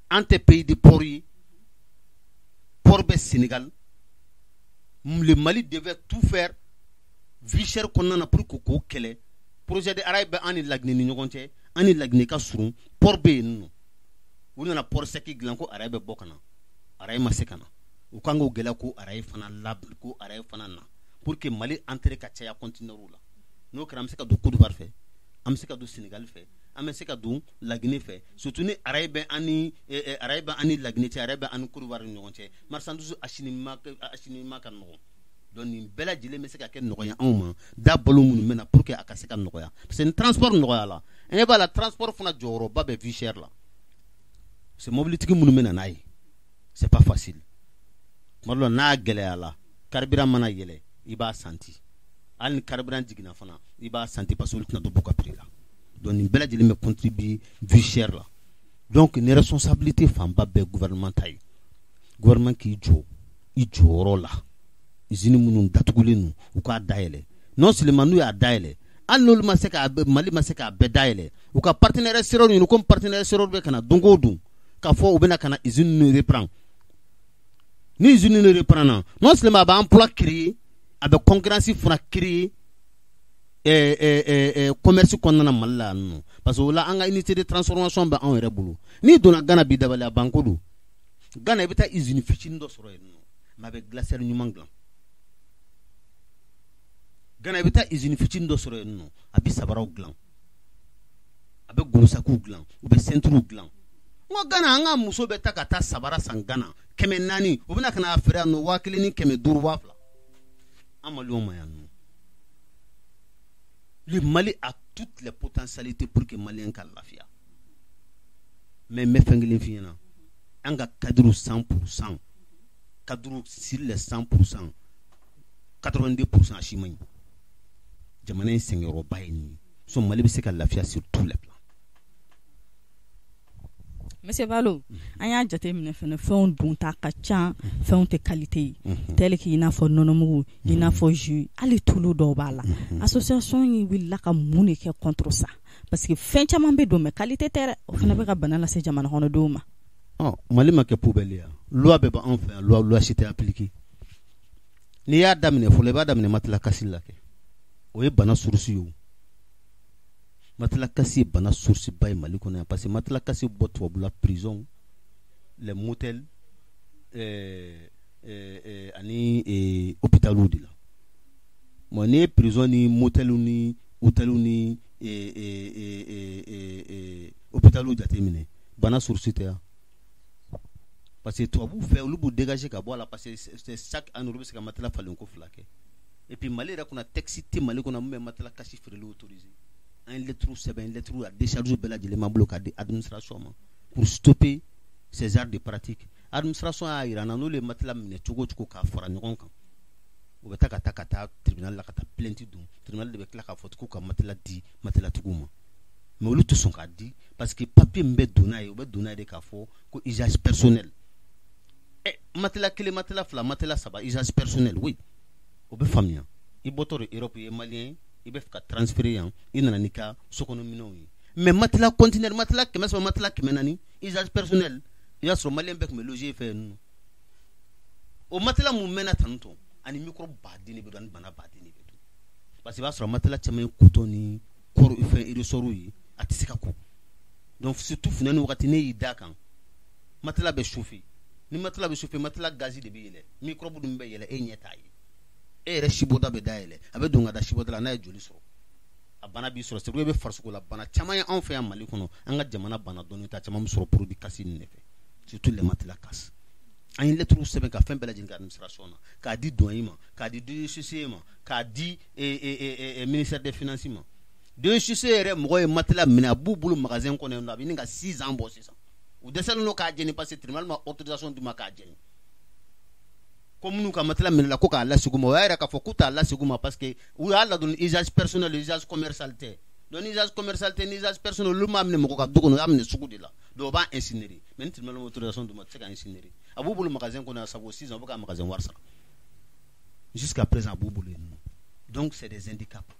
An tɛ pays de port ye, port bɛ Sénégal. Le Mali devait tout faire vie chère kɔnɔna na pour que k'o kɛlɛ. Projet de rail bɛ an ni Laginɛ ni ɲɔgɔn cɛ, an ni Laginɛ ka surun, port bɛ yen nɔ. U nana port sec dilan ko rail bɛ bɔ ka na, rail ma se ka na. U kan k'o gɛlɛya ko rail fana la, ko rail fana na, pour que Mali entrée ka caya conteneur la. N'o kɛra, an bɛ se ka don Côte d'Ivoire fɛ, an bɛ se ka don Sénégal fɛ, an bɛ se ka don Laginɛ fɛ. Surtout ni rail bɛ an ni rail bɛ an ni Laginɛ cɛ, rail bɛ an ni Côte d'Ivoire ni ɲɔgɔn cɛ, marchandise acheminement ka nɔgɔn. Donc nin bɛɛ lajɛlen bɛ se ka kɛ nɔgɔya anw ma, da balo minnu bɛ na, pour que a ka se ka nɔgɔya. Parce que ni transport nɔgɔyala, an ɲɛ b'a la, transport fana jɔyɔrɔba bɛ vie chère la. Parce que mobilitigi minnu bɛ na n'a ye, c'est pas facile. Tuma dɔ la, n'a gɛlɛyala, carburant mana yɛlɛ, i b'a santi. Hali ni carburant jiginna fana, i b'a santi, parce que olu tɛna dɔ b'u ka prix la. Donc nin bɛɛ lajɛlen bɛ contribuer vie chère la. Donc ni responsabilité fanba bɛɛ gouvernement ta ye. Gouvernement k'i jɔ i jɔyɔrɔ la. Usine minnu datugulen don, u k'a dayɛlɛ. Non seulement n'u y'a dayɛlɛ, hali n'olu ma se k'a, Mali ma se k'a bɛɛ dayɛlɛ, u ka partenaire extérieur ɲini, comme partenaire extérieur bɛ ka na don o don k'a fɔ u bɛna ka na usine ninnu reprendre. Ni usine ninnu reprend na, non seulement a bɛ emploi créer, a bɛ concurrence fana créer commerce kɔnɔna na Mali la yan nɔ, parce que o la an ka unité de transformation bɛ anw yɛrɛ bolo. N'i donna Ghana bi, dabaliya banko don. Ghana, i bɛ taa usine fitinin dɔ sɔrɔ yen nɔ, mais a bɛ glacière ɲuman dilan. Ghana, i bɛ taa usine fitinin dɔ sɔrɔ yen nɔ, a bɛ sabaraw dilan, a bɛ golosakiw dilan, u bɛ ceinturew dilan. N ko Ghana, an ka muso bɛ taa ka taa sabara san Ghana 400, u bɛna ka na feere yan nɔ 1500, 2000, an Maliyɛnw ma yan nɔ. Le Mali a toutes les potentialités pour que Malien ka lafiya. Mais n bɛ fɛn kelen f'i ɲɛna, an ka cadre 100%, cadre sur les 100%, 82% a si man ɲi. Jamana in sɛgɛnyɔrɔba ye nin ye. So Mali bɛ se ka lafiya sur tous les plans. Monsieur Balo, an y'a jateminɛ fɛnɛ, fɛnw dunta ka ca, fɛnw tɛ qualité ye, tel que i n'a fɔ nɔnɔmugu, i n'a fɔ jus, hali tulu dɔw b'a la. Association in wulila ka mun de kɛ contre ça? Parce que fɛn caman bɛ don, mais qualité tɛ dɛ, o fana bɛ ka bana lase jamana kɔnɔdenw ma. Ɔ, Mali ma kɛ poubelle ye. Loi bɛɛ b'anw fɛ yan, loi si tɛ appliquer. N'i y'a daminɛ fɔlɔ, i b'a daminɛ matelas casse la kɛ, o ye bana source ye. O matelas casse ye bana source ba ye Mali kɔnɔ yan, parce que matelas casse bɔ tubabula, prison, les motels ani hôpitaux de la. Bon, n'i ye prison ni motel ni hôtel ni hôpitaux jateminɛ, bana source tɛ yan, parce que tubabuw fɛ, olu b'u dégager ka bɔ a la, parce que c'est chaque année olu bɛ se ka matelas falen ko fila kɛ. Et puis Mali yɛrɛ kɔnɔ, texte tɛ Mali kɔnɔ mun bɛ matelas casse feereli autorisé. An ye lettre sɛbɛn, lettre a décharge bɛɛ lajɛlen b'an bolo k'a di administration ma pour stopper ces genres de pratiques. Administration y'a yira an na, n'olu ye matelas minɛ cogo o cogo k'a fara ɲɔgɔn kan, u bɛ taa ka taa tribunal la ka taa plainte don. Tribunal de bɛ tila k'a fɔ k'u ka matelas di matelas-tigiw ma, mais olu tɛ sɔn k'a di, parce que papier min bɛ don n'a ye, u bɛ don n'a ye de k'a fɔ ko usage personnel. Ɛ, matelas kelen, matelas fila, matelas saba, usage personnel, oui, o bɛ faamuya. I bɔtɔ de Europe, i ye Malien, i bɛ fɛ ka transférer yan, i nana n'i ka sokɔnɔminɛnw ye. Mais matelas conteneur, matelas 300, matelas 400, usage personnel, i y'a sɔrɔ Malien bɛɛ tun bɛ loger fɛ yen nɔ. O matelas mun mɛnna tan tɔ, ani microbe baden de bɛ don, ani bana baden de bɛ don, parce que i b'a sɔrɔ matelas caman ye coton ni kɔrɔ fɛn ressort ye, a tɛ se ka ko. Donc surtout funtɛni wagati, ne y'i da kan, matelas bɛ chauffer. Ni matelas bɛ chauffer, matelas gazi de bɛ yɛlɛ, microbe dun bɛ yɛlɛ, e ɲɛ t'a ye, e yɛrɛ sibɔda bɛ dayɛlɛ, a bɛ don ka da sibɔda la. N'a ye joli sɔrɔ, a bana b'i sɔrɔ. C'est bɛ farisogo la bana caman ye anw fɛ yan Mali kɔnɔ. An ka jamana bana dɔɔni ta caman bɛ sɔrɔ produit casse nin de fɛ, surtout les matelas casse. An ye lettre sɛbɛn ka fɛn bɛɛ lajɛlen kɛ administration na, k'a di douane ma, k'a di DGCC ma, k'a di ministère des Finances ma. DGCC yɛrɛ mɔgɔ ye matelas minɛ, a b'u bolo magasin kɔnɔ yen nɔ, a bɛ ɲini ka 6 ans bɔ sisan. U dɛsɛlen don k'a jeni, parce que tribunal ma autorisation d'u ma k'a jeni. Ko minnu ka matelas minɛ la, ko k'a lasegin u ma, o y'a yira k'a fɔ k'u t'a lasegin u ma, parce que u y'a ladon usage personnel, usage commercial tɛ. Donc ni usage commercial tɛ, ni usage personnel, olu m'a minɛ mɔgɔ ka du kɔnɔ, u y'a minɛ sugu de la. Donc o b'a incinérer, mais ni tribunal ma autorisation d'u ma, u tɛ se ka incinérer. A b'u bolo magasin kɔnɔ yan, ça vaut 6 ans, u bɛ ka magasin wari sara jusqu'à présent, a b'u bolo yen nɔ. Donc c'est des handicaps.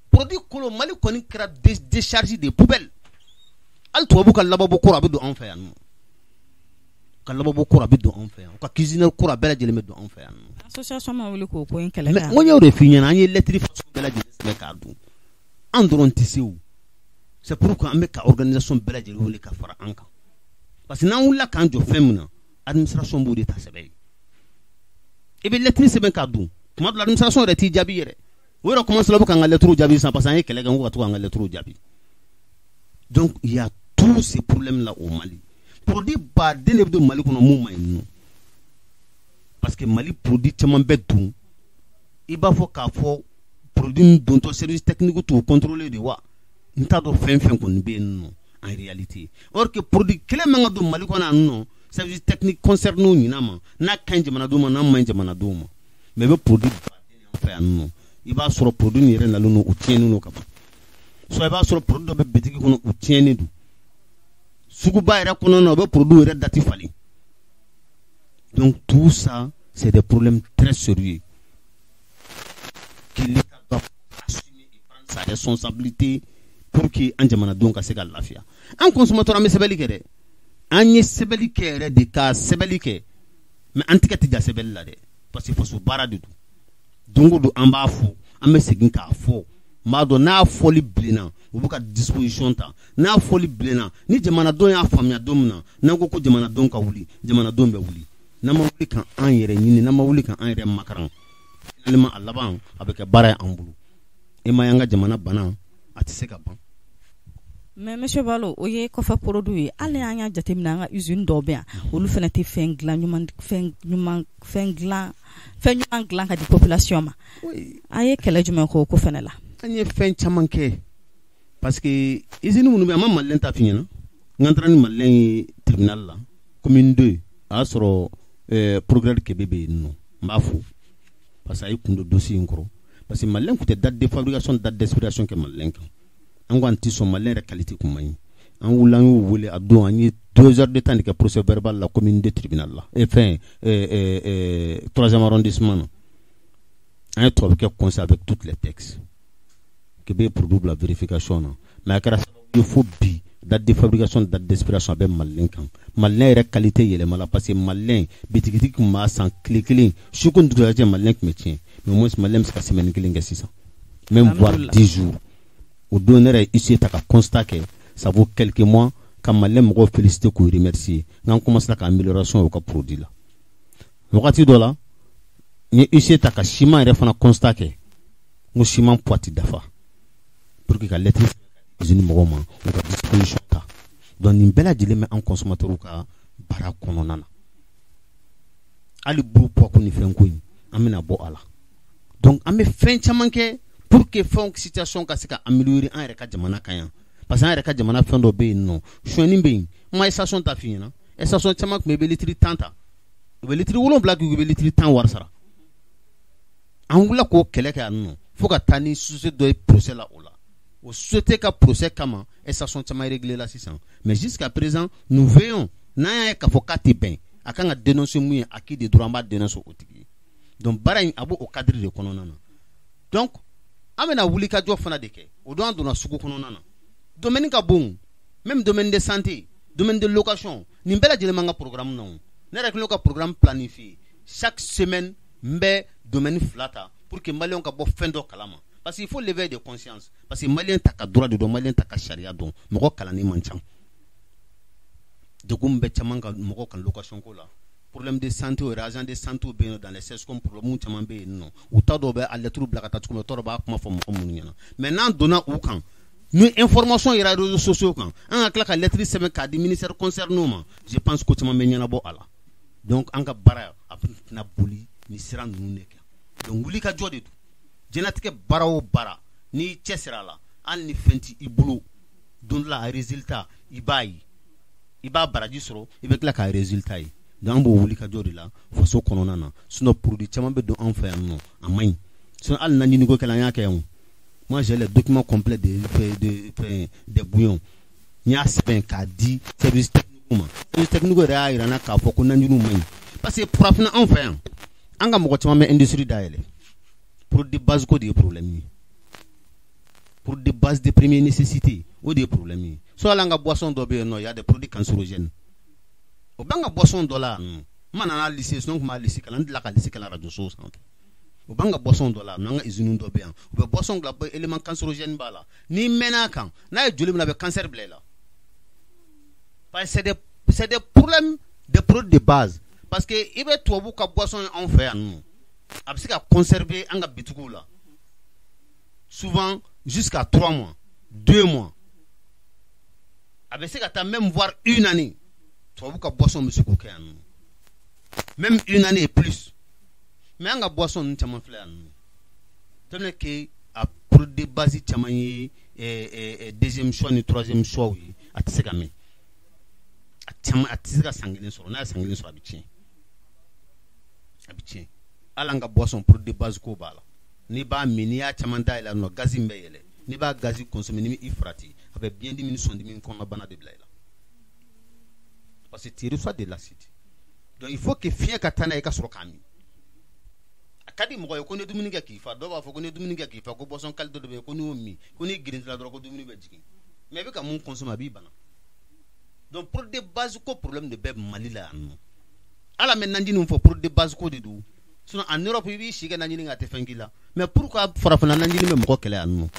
Produit kolo, Mali kɔni kɛra décharge de poubelle. Hali tubabu ka lavabo kɔrɔ, a bɛ don anw fɛ yan nɔ, ka lavabo kɔrɔ, a bɛ don anw fɛ yan, ka cuisinière kɔrɔ, a bɛɛ lajɛlen bɛ don anw fɛ yan nɔ. Association ma wuli k'o ko in kɛlɛ? Mais n ko n y'o de f'i ɲɛna, an ye lettre façon bɛɛ lajɛlen sɛbɛn k'a don, an dɔrɔn tɛ se. O c'est pourquoi an bɛ ka organisation bɛɛ lajɛlen wele ka fara an kan, parce que n'an wulila k'an jɔ fɛn min na, administration b'o de ta sɛbɛ ye. I bɛ lettre sɛbɛn k'a don, tuma dɔ la administration yɛrɛ t'i jaabi yɛrɛ. O yɛrɛ commencé la, u bɛ k'an ka lettre jaabi sisan, parce que an ye kɛlɛ kɛ, n ko ka to k'an ka lettre jaabi. Donc il y a tous ces problèmes là au Mali. Produit baden de bɛ don Mali kɔnɔ mun ma ɲi nɔ, parce que Mali produit caman bɛ don, i b'a fɔ k'a fɔ produit min dontɔ, service technique t'o contrôler de wa, n t'a dɔn fɛn fɛn kɔni bɛ yen nɔ en réalité. Or que produit kelen man ka don Mali kɔnɔ yan nɔ, service technique concerné ɲin'a ma, n'a ka ɲi jamanadenw ma, n'a man ɲi jamanadenw ma. Mais i bɛ produit baden fɛ yan nɔ, i b'a sɔrɔ produit nin yɛrɛ nalen don, u tiɲɛnen don ka ban. Soit i b'a sɔrɔ produit dɔ bɛ bitigi kɔnɔ, u tiɲɛnen don. Suguba yɛrɛ kɔnɔna na, u bɛ produit yɛrɛ date falen. Donc tout ça, c'est des problèmes très sérieux. que l'État doit assumer et prendre sa responsabilité pour que an jamanadenw ka se ka lafiya. An consommateur, an bɛ sɛbɛnni kɛ dɛ, an ye sɛbɛnni kɛ yɛrɛ de, ka sɛbɛnni kɛ, mais an tigɛ tɛ ja sɛbɛnni la dɛ, parce que faso baara de don. Don o don an b'a fɔ, an bɛ segin k'a fɔ. N b'a dɔn n'a fɔli bilenna, u bɛ ka disposition ta. N'a fɔli bilenna, ni jamanadenw y'a faamuya don min na, n'an ko ko jamanadenw ka wuli, jamanadenw bɛ wuli. N'an ma wuli ka an yɛrɛ ɲini, n'an ma wuli ka an yɛrɛ makaran, finalement a laban a bɛ kɛ baara ye an bolo. E ma y'an ka jamana bana, a tɛ se ka ban. Mais monsieur Balo, o ye kɔfɛ produit ye. Hali an y'a jateminɛ, an ka usine dɔw bɛ yan, olu fana tɛ fɛn dilan ɲuman, fɛn ɲuman, fɛn dilan, fɛn ɲuman dilan ka di population ma. An ye kɛlɛ jumɛn k'o ko fana la? An ye fɛn caman kɛ, parce que usine minnu bɛ, an ma Malilɛn ta f'i ɲɛna. N taara ni Malilɛn ye tribunal la, commune 2, a y'a sɔrɔ procureur Kebe bɛ yen nɔ. N b'a fo parce que a ye kun don dossier in kɔrɔ, parce que Malilɛn tun tɛ date de fabrication, date d'expiration kɛ Malilɛn kan. An ko an tɛ sɔn, Malilɛn yɛrɛ qualité kun man ɲi. An wulila, an y'u wele. A don an ye 2 heures de temps de kɛ procès verbal la commune 2 tribunal la, et fɛn troisième arrondissement na. An ye tubabukɛ conseil avec tous les textes. Kebe ye produit bila vérification na, mais a kɛra sababu ye fo bi date de fabrication, date d'expiration a bɛ Malilɛn kan. Malilɛn yɛrɛ qualité yɛlɛmala, parce que Malilɛn bitigitigi tun b'a san tile kelen, su ko ni dugujɛ, Malilɛn tun bɛ tiɲɛ. Mais au moins Malilɛn bɛ se ka semaine kelen kɛ sisan, même voire 10 jours. O don ne yɛrɛ ye huissier ta ka constat kɛ, ça vaut quelques mois, ka Malilɛn mɔgɔw féliciter, k'u remercier. N'an commencé ka amélioration y'u ka produit la. Wagati dɔ la, n ye huissier ta ka ciment yɛrɛ fana constat kɛ, n ko ciment poids ti dafa, pour que ka lettre usine mɔgɔw ma, u ka disposition ta. Donc nin bɛɛ lajɛlen bɛ an consommateur ka baara kɔnɔna na. Hali buru poids ko ni fɛn ko in, an bɛna bɔ a la. Donc an bɛ fɛn caman kɛ pour que fɛnw situation ka se ka améliorer an yɛrɛ ka jamana kan yan, parce que an yɛrɛ ka jamana fɛn dɔ bɛ yen nɔ, sonyɛni bɛ yen. N ma station ta f'i ɲɛna, station caman tun bɛ yen, i bɛ litiri 10 ta, u bɛ litiri 7 k'i bɛ litiri 10 wari sara. An wulila k'o kɛlɛ kɛ yan nɔ, fo ka taa ni société dɔ ye procès la. O la, o société ka procès kama, station caman réglé la sisan. Mais jusqu'à présent, nous veillons. N'an y'a ye k'a fɔ k'a tɛ bɛn, a kan ka dénoncer mun ye, à qui de droit, an b'a dénoncer o tigi ye. Donc baara in a b'o o cadre de kɔnɔna na. Donc an bɛna wulikajɔ fana de kɛ. O don an donna sugu kɔnɔna na, domaine ka bon, même domaine de santé, domaine de location, nin bɛɛ lajɛlen b'an ka programme na. O ne yɛrɛ kɛlen ka programme planifier, chaque semaine n bɛ domaine fila ta pour que maliyɛnw ka bɔ fɛn dɔ kalama, parce qu'il faut l'éveil de conscience, parce que maliyɛn ta ka droit de dɔn, maliyɛn ta ka sariya dɔn. Mɔgɔ kalannen man ca, degun bɛ caman ka mɔgɔw kan location ko la, problème de santé yɛrɛ, agent de santé bɛ yen nɔ dans les CSCOM, problème caman bɛ yen nɔ. U t'a dɔn u bɛ a lettre bila ka taa cogo min, u t'a dɔn u b'a kuma fɔ mɔgɔ minnu ɲɛna. Mais n'an donna u kan ni information yɛrɛ réseaux sociaux kan, an ka tila ka lettre sɛbɛn k'a di ministère concerné ma, je pense ko caman bɛ ɲɛnabɔ a la. Donc an ka baara a tɛna boli ni sira ninnu de kan. Donc wuli ka jɔ de don. Diɲɛlatigɛ baara o baara, n'i cɛsiri a la, hali ni fɛn t'i bolo, don dɔ la a résultat i b'a ye, i b'a baraji sɔrɔ, i bɛ tila k'a résultat ye. Donc an b'o wuli ka jɔ de la faso kɔnɔna na. Sinon produit caman bɛ don an fɛ yan nɔ, a man ɲi. Sinon hali na ɲiniko kɛla, an y'a kɛ yan. Moi, j'ai les documents complets de des bouillons. N y'a sɛbɛn k'a di service technique ma. Service technique yɛrɛ y'a jira n na k'a fɔ ko najiniw man ɲi, parce que farafinna, anw fɛ yan, an ka mɔgɔ caman bɛ industrie dayɛlɛ, produit de base ko de ye problème ye, produit de base de première nécessité, o de ye problème ye. So hali an ka boisson dɔ bɛ yen nɔ, y a des produits cancérogènes, o b'an ka boisson dɔ la yan nɔ. N ma nana liste, sinon n tun b'a liste kalan, n delila ka liste kalan radio so sanfɛ. O b'an ka boisson dɔ la, n'an ka usine dɔ bɛ yan, u bɛ boisson dilan, élément cancérogène b'a la. N'i mɛnna a kan, n'a ye joli minɛ, a bɛ cancer bila i la, parce que c'est des problèmes des produits de base. Parce que i bɛ tubabu ka boisson ye anw fɛ yan nɔ, a bɛ se ka conserver an ka bitigiw la souvent jusqu'à 3 mois, 2 mois, a bɛ se ka taa même voire une année. Tubabu ka boisson bɛ se k'o kɛ yan nɔ, même une année et plus. Mais an ka boisson ninnu caman filɛ yan nɔ, tellement que a produit de base caman ye deuxième choix ni troisième choix ye, a tɛ se ka mɛn. A caman a tɛ se ka san kelen sɔrɔ. N'a ye san kelen sɔrɔ, a bɛ tiɲɛ, a bɛ tiɲɛ. Hali an ka boisson, produit de base ko b'a la. N'i b'a min, n'i y'a caman dayɛlɛ nɔ, gazi min bɛ yɛlɛ, n'i b'a gazi consommer, ni i farati, a bɛ biyɛndimi ni sɔndimi kɔnɔnabana de bila i la, parce que tu reçois de l'acide. Donc il faut que fiɲɛ ka taa n'a ye ka sɔrɔ k'a min. A ka di mɔgɔ ye ko ni dumuni kɛ k'i fa, dɔw b'a fɔ ko ni dumuni kɛ k'i fa, ko boisson qualité dɔ bɛ yen ko n'i y'o min, ko n'i girintila dɔrɔn ko dumuni bɛ jigin. Mais i bɛ ka mun consommer, a b'i bana. Donc produit de base ko problème de bɛ Mali la yan nɔ. Ala bɛ najini fɔ, produit de base ko de don. Sinon en Europe, i b'i si kɛ najini kan, a tɛ fɛn k'i la. Mais pourquoi farafinna najini bɛ mɔgɔ kɛlɛ yan nɔ?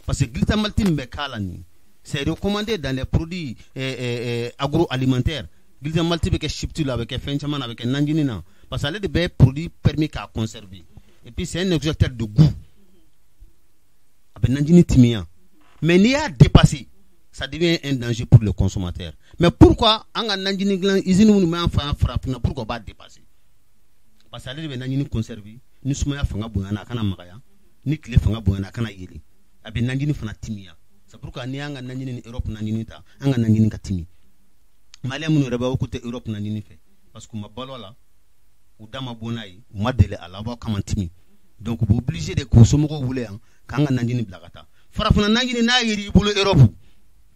Parce que glutamate min bɛ k'a la nin, c'est recommandé dans les produits agroalimentaires. Glutamate bɛ kɛ chips la, a bɛ kɛ fɛn caman na, a bɛ kɛ najini na, parce que ale de bɛ produit permis k'a conserver. Et puis c'est un extracteur de goût, a bɛ najini timiya. Mais n'i y'a dépassé, ça devient un danger pour le consommateur. Mais pourquoi an ka najini dilan usine minnu b'an fɛ yan farafinna, pourquoi o b'a dépasser? Parce que ale de bɛ najini conserver. Ni sumaya fanga bonyana, a kana magaya. Ni tile fanga bonyana, a kana yelen. A bɛ najini fana timiya. C'est pourquoi n'i y'an ka najini ni Europe najini ta, an ka najini ka timi. Malien minnu yɛrɛ b'a fɔ k'u tɛ Europe najini fɛ, parce que u ma balo a la, u da ma bɔ n'a ye, u ma deli a la, a b'aw kama timi. Donc u bɛ obligé de k'u somɔgɔw wele yan k'an ka najini bila ka taa. Farafinna najini, n'a yer'i bolo Europe,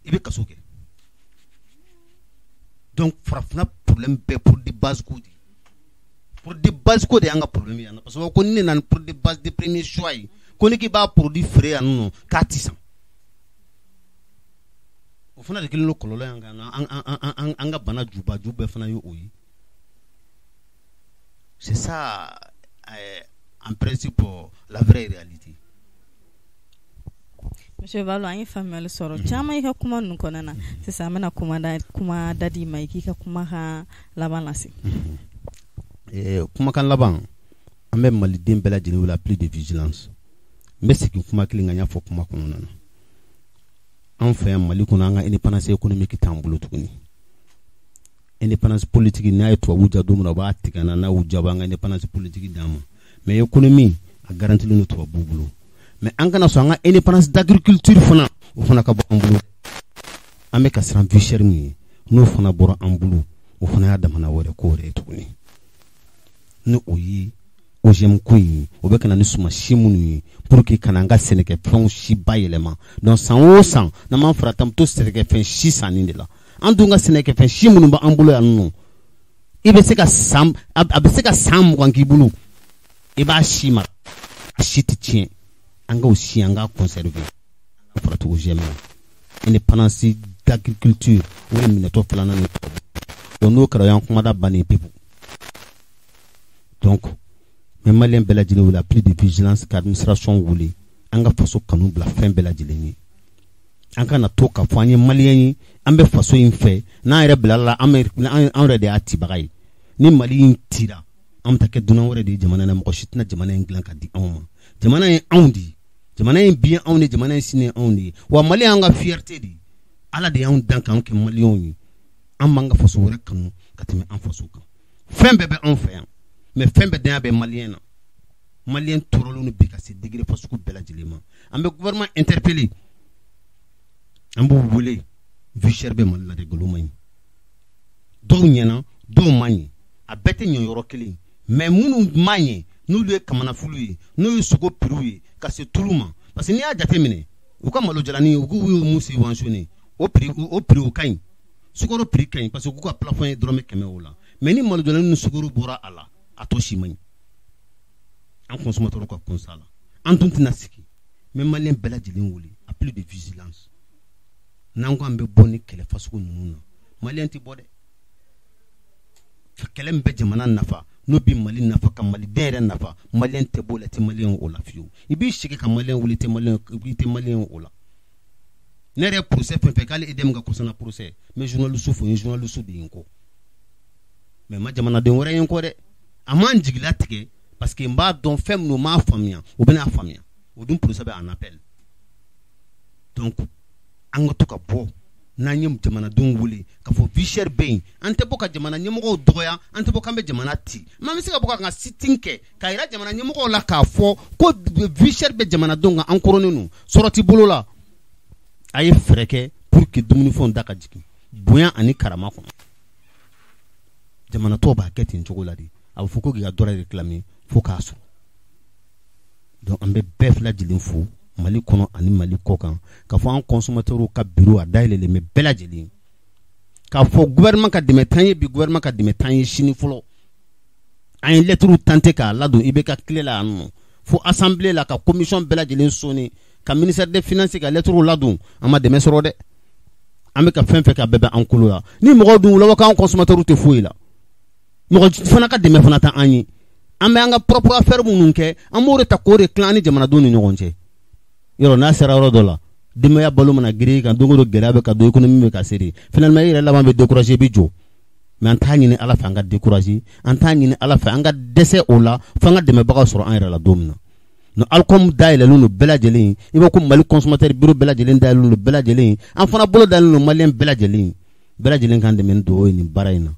i bɛ kaso kɛ. Donc farafinna problème bɛɛ produit base ko de ye. Produit base ko de y'an ka problème ye yan. Parce que ko ni ne nana ni produit base de premier choix ye, ko ni k'i b'a produit feere yan nɔ, k'a ti san. O fana de kɛlen don kɔlɔlɔ y'an kan. An ka bana jubaju bɛɛ fana ye o ye. C'est ça en principe la vraie réalité. Monsieur Balo, an ye faamuyali sɔrɔ caman i ka kuma ninnu kɔnɔna na. Sisan an bɛna kuma da d'i ma, i k'i ka kumakan laban lase. Kumakan laban, an bɛ maliden bɛɛ lajɛlen wele plus de vigilance. N bɛ segin kuma kelen kan, n y'a fɔ kuma kɔnɔna na. An fɛ yan Mali kɔnɔ, an ka indépendance économique t'an bolo tuguni. Indépendance politique, n'a ye tubabu ja don min na, u b'a tigɛ an na. N'a y'u ja, an ka indépendance politique d'an ma. Mais économie, a garantilen don tubabuw bolo. Mais an kana sɔn an ka indépendance d'agriculture fana, o fana ka bɔ an bolo. An bɛ ka siran vie chère min ye, n'o fana bɔra an bolo, o fana y'a damana wɛrɛ ko wɛrɛ ye tuguni. Ni o ye OGM ko in ye, o bɛ ka na ni suma si minnu ye pour que ka na an ka sɛnɛkɛfɛnw si bayɛlɛma. Donc san o san, n'an m'an farati, an bɛ to sɛnɛkɛfɛn si sanni de la. An dun ka sɛnɛkɛfɛn si minnu b'an bolo yan nɔ, i bɛ se ka san, a bɛ se ka san 20 k'i bolo, i b'a si mara, a si tɛ tiɲɛ. An k'o si, an k'a conserver. An ka farati OGM na. Indépendance d'agriculture, o de minɛtɔ filanan ni tubabu. Donc n'o kɛra, o y'an kumada bannen pewu. Donc n bɛ malien bɛɛ lajɛlen wele plus de vigilance, ka administration wele, an ka faso kanu bila fɛn bɛɛ lajɛlen ye. An kana to k'a fɔ an ye malien ye, an bɛ faso in fɛ, n'an yɛrɛ bilala la, an yɛrɛ de y'a cibaga ye. Ni Mali in cira, an bɛ taa kɛ dunan wɛrɛ de ye jamana na. Mɔgɔ si tɛna jamana in dilan ka di anw ma. Jamana ye anw de ye, jamana in bi ye anw de ye, jamana in sini ye anw de ye. Wa Mali y'an ka fierté de ye. Ala de y'anw dan k'anw kɛ malienw ye. An b'an ka faso wɛrɛ kanu ka tɛmɛ an faso kan. Fɛn bɛɛ bɛ anw fɛ yan, mais fɛn bɛɛ danya bɛ malien na. Malien tɔɔrɔlen don bi ka se degré fasugu bɛɛ lajɛlen ma. An bɛ gouvernement interpeller, an b'u wele. Vie chère bɛ Mali la de, nkalon man ɲi. Dɔw ɲɛna, dɔw ma ɲɛ, a bɛɛ tɛ ɲɛ yɔrɔ kelen. Mais minnu ma ɲɛ, n'olu ye kamanafulu ye, n'o ye sogo prix ye ka se tulu ma. Parce que n'i y'a jateminɛ, u ka malo jalanin, u k'u y'o mun subventionné, o prix o ka ɲi. Sukaro prix ka ɲi, parce que k'u ka plafond ye dɔrɔmɛ 100 o la. Mais ni malo jalanin ni sukaro bɔra a la, a tɔ si man ɲi. An consommateur ka constat la, an dun tɛna sigi. N bɛ malien bɛɛ lajɛlen wele à plus de vigilance. N'an ko an bɛ bɔ ni kɛlɛ fasugu ninnu na, malien tɛ bɔ dɛ. Kɛlɛ min bɛ jamana nafa, n'o bɛ Mali nafa, ka maliden yɛrɛ nafa, malien tɛ bɔ o la, tɛ malien o la fiyewu. I b'i sigi ka malien wele, i tɛ malien o la. Ne yɛrɛ ye procès fɛn fɛn k'ale EDM ka concernant procès, n bɛ journaliste fo, n ye journaliste de ye n kɔ, mais n ma jamanaden wɛrɛ ye n kɔ dɛ. A m'an jigila tigɛ, parce que n b'a dɔn fɛn minnu m'a faamuya, u bɛna faamuya. O dun procès bɛ en appel. Donc an ka to ka bɔ n'an ye jamanadenw wele k'a fɔ vie chère bɛ yen. An tɛ bɔ ka jamana ɲɛmɔgɔw dɔgɔya, an tɛ bɔ k'an bɛ jamana ci, mais an bɛ se ka bɔ ka sit-in kɛ k'a yira jamana ɲɛmɔgɔw la k'a fɔ ko vie chère bɛ jamanadenw kan, an kɔrɔnen don, sɔrɔ t'i bolo la. A ye fɛɛrɛ kɛ pour que dumunifɛnw da ka jigin bonya ani karama kɔnɔ. Jamana tɔw b'a kɛ ten cogo la de. A bɛ fɔ ko k'i ka droit réclamer fo k'a sɔrɔ. Donc an bɛ bɛɛ lajɛlen fo Mali kɔnɔ ani Mali kɔ kan, k'a fɔ an consommateurs ka bureau a dayɛlɛlen bɛ bɛɛ lajɛlen, k'a fɔ gouvernement ka dɛmɛ t'an ye bi, gouvernement ka dɛmɛ t'an ye sini fɔlɔ. An ye lettre tenter k'a ladon IBK tile la yan nɔ, fo assemblée la, ka commission bɛɛ lajɛlen sonner, ka ministère des Finances ka lettre ladon. An ma dɛmɛ sɔrɔ dɛ. An bɛ ka fɛn fɛn kɛ, a bɛɛ bɛ an kolo la. Ni mɔgɔw dun wula k'an consommateurs tɛ foyi la, mɔgɔ fana ka dɛmɛ fana tɛ an ye. An bɛ an ka propre affaire minnu kɛ, an b'o de ta k'o de tilan an ni jamanadenw ni ɲɔgɔn cɛ. Yɔrɔ n'a sera yɔrɔ dɔ la, denbaya balo mana girin i kan don o don, gɛlɛya bɛ ka don, économie bɛ ka seri, finalement e yɛrɛ laban bɛ décourager, i bɛ jɔ. Mais an t'a ɲini Ala fɛ an ka décourager, an t'a ɲini Ala fɛ an ka dɛsɛ o la, f'an ka dɛmɛbagaw sɔrɔ an yɛrɛ la don min na. No Alcom dayɛlɛlen don bɛɛ lajɛlen, i b'a ko Mali consommateur bureau bɛɛ lajɛlen dayɛlɛlen don bɛɛ lajɛlen. An fana bolo dayɛlɛlen don malien bɛɛ lajɛlen, bɛɛ lajɛlen k'an dɛmɛ ni dugawu ye nin baara in na.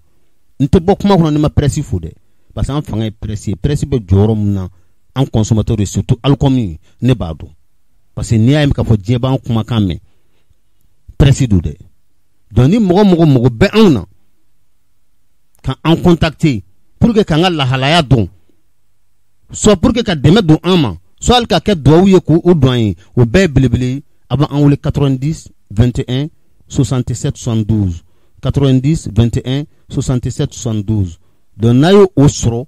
N tɛ bɔ kuma kɔnɔ ni ma presse fo dɛ, parce que an fanga ye presse ye. Presse bɛ jɔyɔrɔ min na an consommateur ye, surtout Alcom, ne b'a dɔn, parce que n'i y'a ye k'a fɔ diɲɛ b'an kumakan mɛn, presse don dɛ. Donc ni mɔgɔ mɔgɔ mago bɛ anw na, ka an contacter pour que k'an ka lahalaya dɔn, soit pour que ka dɛmɛ don an ma, soit hali ka kɛ duwawu ye k'o don an ye, o bɛɛ ye belebele ye. A b'an wele 90 21 67 72, 90 21 67 72. Donc n'a ye o sɔrɔ,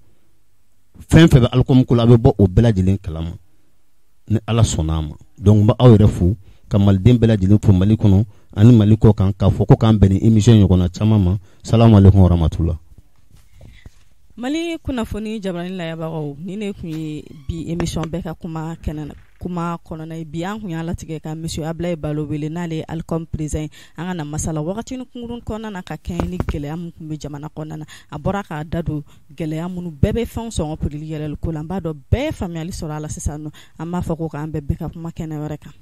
fɛn fɛn bɛ Alcom ko la, a bɛ bɔ o bɛɛ lajɛlen kalama ni Ala sɔnna a ma. Donc n bɛ aw yɛrɛ fo, ka maliden bɛɛ lajɛlen fo Mali kɔnɔ ani Mali kɔ kan, k'a fɔ ko k'an bɛn ni émission ɲɔgɔnna caman ma. Salamu aleykum warahmatula. Mali kunnafoni jabarani layɛbagaw, ni ne tun ye bi émission bɛɛ ka kuma kɛnɛ kuma kɔnɔna ye. Bi an kun y'a latigɛ ka monsieur Ablaye Balo wele, n'ale ye Alcom président ye, an ka na masala wagati kunkurun kɔnɔna na ka kɛɲɛ ni gɛlɛya min tun bɛ jamana kɔnɔna na. A bɔra k'a da don gɛlɛya minnu bɛɛ bɛ fɛn sɔngɔ prix yɛlɛli ko la. N b'a dɔn bɛɛ ye faamuyali sɔrɔ a la sisan nɔ. An b'a fɔ ko k'an bɛn bɛɛ ka kuma kɛnɛ wɛrɛ kan.